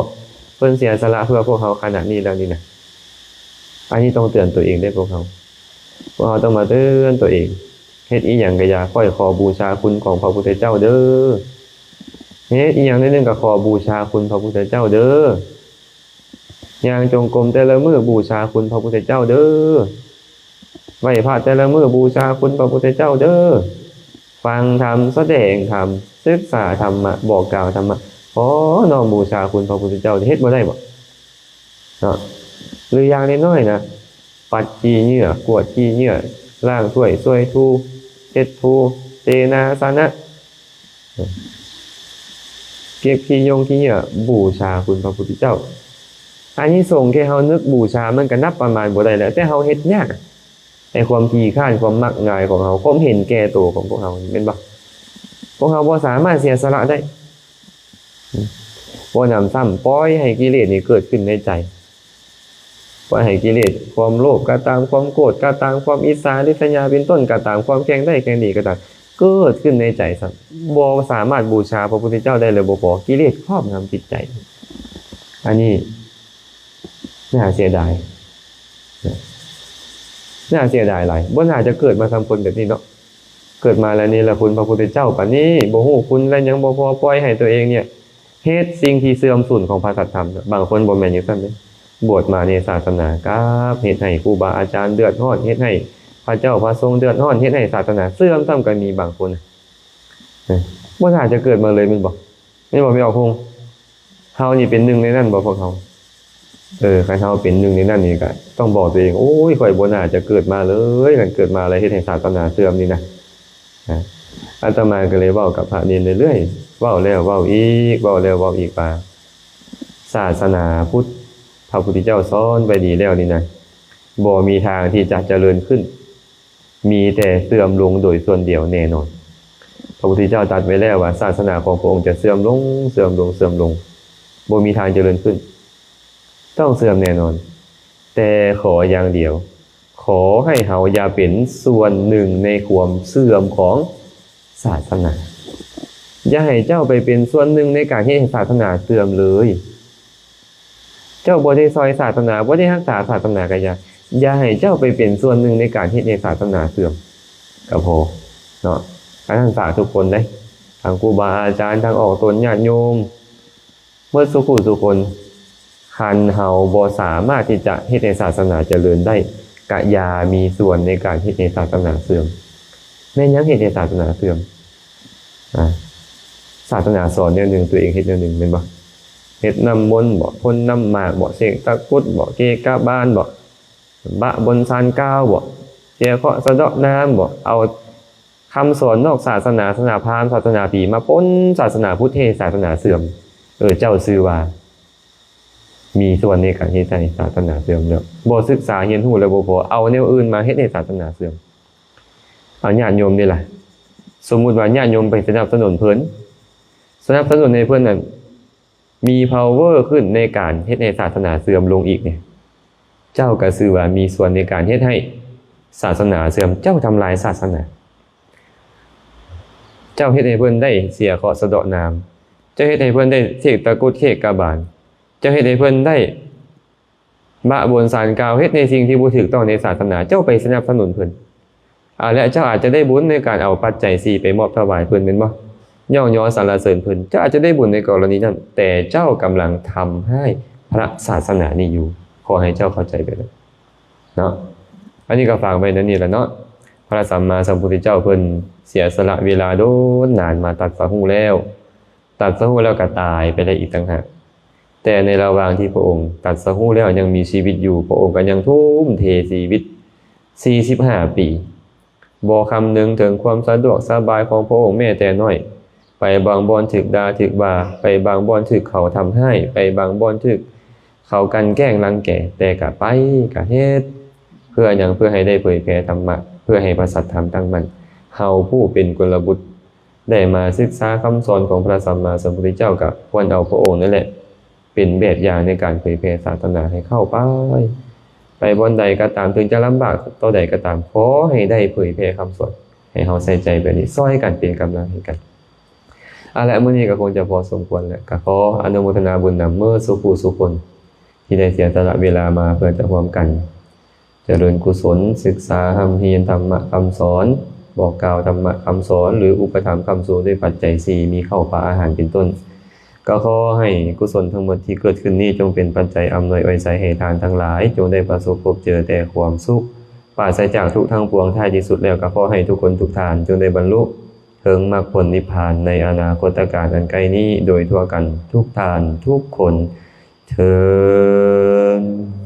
ເພິ່ນເສຍສະຫຼະເພື່ອພວກເຮົາຂະໜາດນີ້ແລ້ວນີ້ນະ. ອັນນີ້ຕ້ອງເຕືອນຕົວເອງເດ້ພວກເຮົາ. ພວກເຮົາຕ້ອງມາເຕືອນຕົວເອງ. ເຮັດອີ່ຫຍັງກໍຢ່າ ຂ້ອຍຂໍບູຊາຄຸນຂອງພະພຸດທະເຈົ້າເດີ້. ເຮັດອີ່ຫຍັງໜ້ອຍໜຶ່ງກໍຂໍບູຊາຄຸນພະພຸດທະເຈົ້າເດີ້. ຍ່າງຈົງກົມແຕ່ລະມື້ບູຊາຄຸນພະພຸດທະເຈົ້າເດີ້. ໄຫວ້ພະແຕ່ລະມື້ບູຊາຄຸນພະພຸດທະເຈົ້າເດີ້. ຟັງທຳ, ສະແດງທຳ, ສຶກສາທຳມະ, ບອກກ່າວທຳມະ, ຂໍນ້ອມບູຊາຄຸນພະພຸດທະເຈົ້າ. ເຮັດບໍ່ໄດ້ບໍ? ເນາະ ຫຼືຢ່າງນ້ອຍໆນະ ປັດຂີ້ເຫຍື້ອ ກວດຂີ້ເຫຍື້ອ ລ້າງຖ້ວຍ ຊ່ວຍຖູ ເຊັດຖູ ເຕນາສະນະ ເກັບຂີ້ຍົງຂີ້ເຫຍື້ອ ບູຊາຄຸນພະພຸດທະເຈົ້າ. ອານິສົງແຄ່ເຮົານຶກບູຊາ ມັນກໍນັບປະມານບໍ່ໄດ້ແລ້ວ ແຕ່ເຮົາເຮັດຍາກ. ໃນຄວາມຂີ້ຄ້ານ ຄວາມມັກງ່າຍຂອງເຮົາ ຄວາມເຫັນແກ່ໂຕຂອງພວກເຮົາ ແມ່ນບໍ່? ພວກເຮົາບໍ່ສາມາດເສຍສະຫຼະໄດ້. ບໍ່ນຳຊ້ຳ ປ່ອຍໃຫ້ກິເລດນີ້ເກີດຂຶ້ນໃນໃຈ. ປ່ອຍໃຫ້ກິເລດ ຄວາມໂລບກໍຕາມ, ຄວາມໂກດກໍຕາມ, ຄວາມອິດສາລິດສະຍາເປັນຕົ້ນກໍຕາມ, ຄວາມແຂ່ງໄດ້ແຂ່ງດີກໍຕາມ ເກີດຂຶ້ນໃນໃຈຊ້ຳ. ບໍ່ສາມາດບູຊາພະພຸດທະເຈົ້າໄດ້ເລີຍບໍ່ພໍ, ກິເລດຄອບງຳຈິດໃຈ. ອັນນີ້ໜ້າເສຍດາຍ, ໜ້າເສຍດາຍຫຼາຍ. ບໍ່ໜ້າຈະເກີດມາທຳຄົນແບບນີ້ເນາະ. ເກີດມາແລ້ວເນລະຄຸນພະພຸດທະເຈົ້າປານນີ້ ບໍ່ຮູ້ຄຸນ ແລະ ຍັງບໍ່ພໍປ່ອຍໃຫ້ຕົວເອງເນຍເຮັດສິ່ງທີ່ເສື່ອມສູນຂອງພະສັດທຳ. ບາງຄົນບໍ່ແມ່ນຈັ່ງຊັ້ນເດ້ ບວດມາໃນສາສະໜາ ກັບເຮັດໃຫ້ຄູບາອາຈານເດືອດຮ້ອນ ເຮັດໃຫ້ພະເຈົ້າພະສົງເດືອດຮ້ອນ ເຮັດໃຫ້ສາສະໜາເສື່ອມຊ້ຳ ກໍມີບາງຄົນ. ເອີ ບໍ່ໜ້າຈະເກີດມາເລີຍແມ່ນບໍ່? ແມ່ນບໍ່ ແມ່ນອອກ ເຮົານີ້ເປັນໜຶ່ງໃນນັ້ນບໍ່ພວກເຮົາ? ເອີ ຄັນເຮົາເປັນໜຶ່ງໃນນັ້ນນີ້ ກໍຕ້ອງບອກຕົວເອງ ໂອ້ຍ ຂ້ອຍບໍ່ໜ້າຈະເກີດມາເລີຍ ຄັນເກີດມາແລ້ວເຮັດໃຫ້ສາສະໜາເສື່ອມນີ້ນະ. ອາ ອາດຕະມາກໍເລີຍເວົ້າກັບພະເນນເລື້ອຍໆ ເວົ້າແລ້ວເວົ້າອີກ ເວົ້າແລ້ວເວົ້າອີກວ່າ ສາສະໜາພຸດ ພະພຸດທະເຈົ້າສອນໄວ້ດີແລ້ວນີ້ນະ ບໍ່ມີທາງທີ່ຈະຈະເລີນຂຶ້ນ ມີແຕ່ເສື່ອມລົງໂດຍສ່ວນດຽວແນ່ນອນ. ພະພຸດທະເຈົ້າຕັດໄວ້ແລ້ວວ່າ ສາສະໜາຂອງພະອົງຈະເສື່ອມລົງ ເສື່ອມລົງ ເສື່ອມລົງ ບໍ່ມີທາງຈະເລີນຂຶ້ນ ຕ້ອງເສື່ອມແນ່ນອນ. ແຕ່ຂໍຢ່າງດຽວ ຂໍໃຫ້ເຮົາຢ່າເປັນສ່ວນໜຶ່ງໃນຄວາມເສື່ອມຂອງສາສະໜາ. ຢ່າໃຫ້ເຈົ້າໄປເປັນສ່ວນໜຶ່ງໃນການເຮັດໃຫ້ສາສະໜາເສື່ອມເລີຍ. ເຈົ້າບໍ່ໄດ້ຊ່ອຍສາສະໜາ ບໍ່ໄດ້ຮັກສາສາສະໜາກໍຢ່າ ຢ່າໃຫ້ເຈົ້າໄປເປັນສ່ວນໜຶ່ງໃນການເຮັດໃຫ້ສາສະໜາເສື່ອມກໍພໍເນາະ. ອັນນັ້ນຝາກທຸກຄົນເດ້ ທັງຄູບາອາຈານ ທັງອອກຕົນ ຍາດໂຍມ ໝົດສູ່ຜູ້ສູ່ຄົນ. ຄັນເຮົາບໍ່ສາມາດທີ່ຈະເຮັດໃຫ້ສາສະໜາຈະເລີນໄດ້ ກະຢ່າມີສ່ວນໃນການເຮັດໃຫ້ສາສະໜາເສື່ອມ. ແມ່ນຫຍັງເຮັດໃຫ້ສາສະໜາເສື່ອມ? ອາ ສາສະໜາສອນແນວໜຶ່ງ ຕົວເອງເຮັດແນວໜຶ່ງ ແມ່ນບໍ່? ເຮັດນ້ຳມົນບໍ ພົ່ນນ້ຳໝາກບໍ ເສກຕະກຸດບໍ ເກກະບານບໍ ບະບົນຊານກາວບໍ ເສຍເຄາະສະເດາະນາມບໍ ເອົາຄຳສອນນອກສາສະໜາ ສາສະໜາພາມ ສາສະໜາຜີ ມາປົນສາສະໜາພຸດ ເຮັດໃຫ້ສາສະໜາເສື່ອມ. ເອີ ເຈົ້າຊື່ວ່າມີສ່ວນໃນການເຮັດໃຫ້ສາສະໜາເສື່ອມແລ້ວ. ບໍ່ສຶກສາຮຽນຮູ້ແລ້ວບໍ່ພໍ ເອົາແນວອື່ນມາເຮັດໃຫ້ສາສະໜາເສື່ອມ. ເອົາຍາດໂຍມນີ້ລະ ສົມມຸດວ່າຍາດໂຍມໄປສະໜັບສະໜູນເພິ່ນ ສະໜັບສະໜູນໃຫ້ເພິ່ນນັ້ນ ມີພາວເວີຂຶ້ນໃນການເຮັດໃຫ້ສາສະໜາເສື່ອມລົງອີກນີ້ ເຈົ້າກໍຊື່ວ່າມີສ່ວນໃນການເຮັດໃຫ້ສາສະໜາເສື່ອມ. ເຈົ້າທຳລາຍສາສະໜາ. ເຈົ້າເຮັດໃຫ້ເພິ່ນໄດ້ເສຍເຄາະສະເດາະນາມ. ເຈົ້າເຮັດໃຫ້ເພິ່ນໄດ້ເສກຕະກຸດເຂກກະບານ. ເຈົ້າເຮັດໃຫ້ເພິ່ນໄດ້ ບະບົນສານກ່າວ ເຮັດໃນສິ່ງທີ່ບໍ່ຖືກຕ້ອງໃນສາສະໜາ ເຈົ້າໄປສະໜັບສະໜູນເພິ່ນ. ອາ ແລະ ເຈົ້າອາດຈະໄດ້ບຸນໃນການເອົາປັດໄຈສີ່ໄປມອບຖວາຍເພິ່ນ ແມ່ນບໍ່? ຍ້ອງຍໍສັນລະເສີນເພິ່ນ. ເຈົ້າອາດຈະໄດ້ບຸນໃນກໍລະນີນັ້ນ, ແຕ່ເຈົ້າກຳລັງທຳຮ້າຍພະສາສະໜານີ້ຢູ່. ຂໍໃຫ້ເຈົ້າເຂົ້າໃຈແບບນັ້ນເນາະ. ອັນນີ້ກໍຝາກໄວ້ແນວນີ້ລະເນາະ. ພະສຳມາສຳພຸດທະເຈົ້າເພິ່ນເສຍສະຫຼະເວລາດົນນານມາຕັດສະຮູ້ແລ້ວ. ຕັດສະຮູ້ແລ້ວກໍຕາຍໄປໄດ້ອີກຕ່າງຫາກ. ແຕ່ໃນລະຫວ່າງທີ່ພະອົງຕັດສະຮູ້ແລ້ວຍັງມີຊີວິດຢູ່, ພະອົງກໍຍັງທຸ່ມເທຊີວິດສີ່ສິບຫ້າປີ, ບໍ່ຄຳນຶງເຖິງຄວາມສະດວກສະບາຍຂອງພະອົງແມ້ແຕ່ນ້ອຍ. ໄປບາງບ່ອນຖືກດ່າຖືກວ່າ, ໄປບາງບ່ອນຖືກເຂົາທຳຮ້າຍ, ໄປບາງບ່ອນຖືກເຂົາກັ່ນແກ້ງລັງແກ, ແຕ່ກະໄປ, ກະເຮັດ. ເພື່ອຫຍັງ? ເພື່ອໃຫ້ໄດ້ເຜີຍແຜ່ທຳມະ, ເພື່ອໃຫ້ພະສັດທຳຕັ້ງໝັ້ນ. ເຮົາຜູ້ເປັນກຸນລະບຸດ ໄດ້ມາສຶກສາຄຳສອນຂອງພະສຳມາສຳພຸດທະເຈົ້າ ກໍຄວນເອົາພະອົງນັ້ນແຫຼະ ເປັນແບບຢ່າງໃນການເຜີຍແຜ່ສາສະໜາໃຫ້ເຂົ້າໄປ, ໄປບ່ອນໃດກໍຕາມ, ເຖິງຈະລຳບາກເທົ່າໃດກໍຕາມ, ຂໍໃຫ້ໄດ້ເຜີຍແຜ່ຄຳສອນ, ໃຫ້ເຮົາໃສ່ໃຈແບບນີ້, ຊ່ອຍກັນເປັນກຳລັງໃຫ້ກັນ. ເອົາລະ, ມື້ນີ້ກໍຄົງຈະພໍສົມຄວນແລ້ວ, ກໍຂໍອະນຸໂມທະນາບຸນນຳເໝິດສູ່ຜູ້ສູ່ຄົນ ທີ່ໄດ້ເສຍສະຫຼະເວລາມາເພື່ອຈະຮ່ວມກັນ ຈະເລີນກຸສົນ, ສຶກສາຮ່ຳຮຽນທຳມະຄຳສອນ, ບອກກ່າວທຳມະຄຳສອນ ຫຼື ອຸປະຖຳຄ້ຳຊູດ້ວຍປັດໄຈສີ່ ມີເຂົ້າປາອາຫານເປັນຕົ້ນ. ກໍຂໍໃຫ້ກຸສົນທັງໝົດທີ່ເກີດຂຶ້ນນີ້ ຈົ່ງເປັນປັດໄຈອຳນວຍອວຍໄຊໃຫ້ທ່ານທັງຫຼາຍ ຈົ່ງໄດ້ປະສົບພົບເຈີແຕ່ຄວາມສຸກ ປາສະຈາກທຸກທັງປວງ. ທ້າຍທີ່ສຸດແລ້ວ ກໍຂໍໃຫ້ທຸກຄົນທຸກທ່ານ ຈົ່ງໄດ້ບັນລຸເຖິງມັກຜົນນິບພານໃນອະນາຄົດຕະການອັນໃກ້ນີ້ ໂດຍທົ່ວກັນທຸກທ່ານທຸກຄົນເທີ້ນ.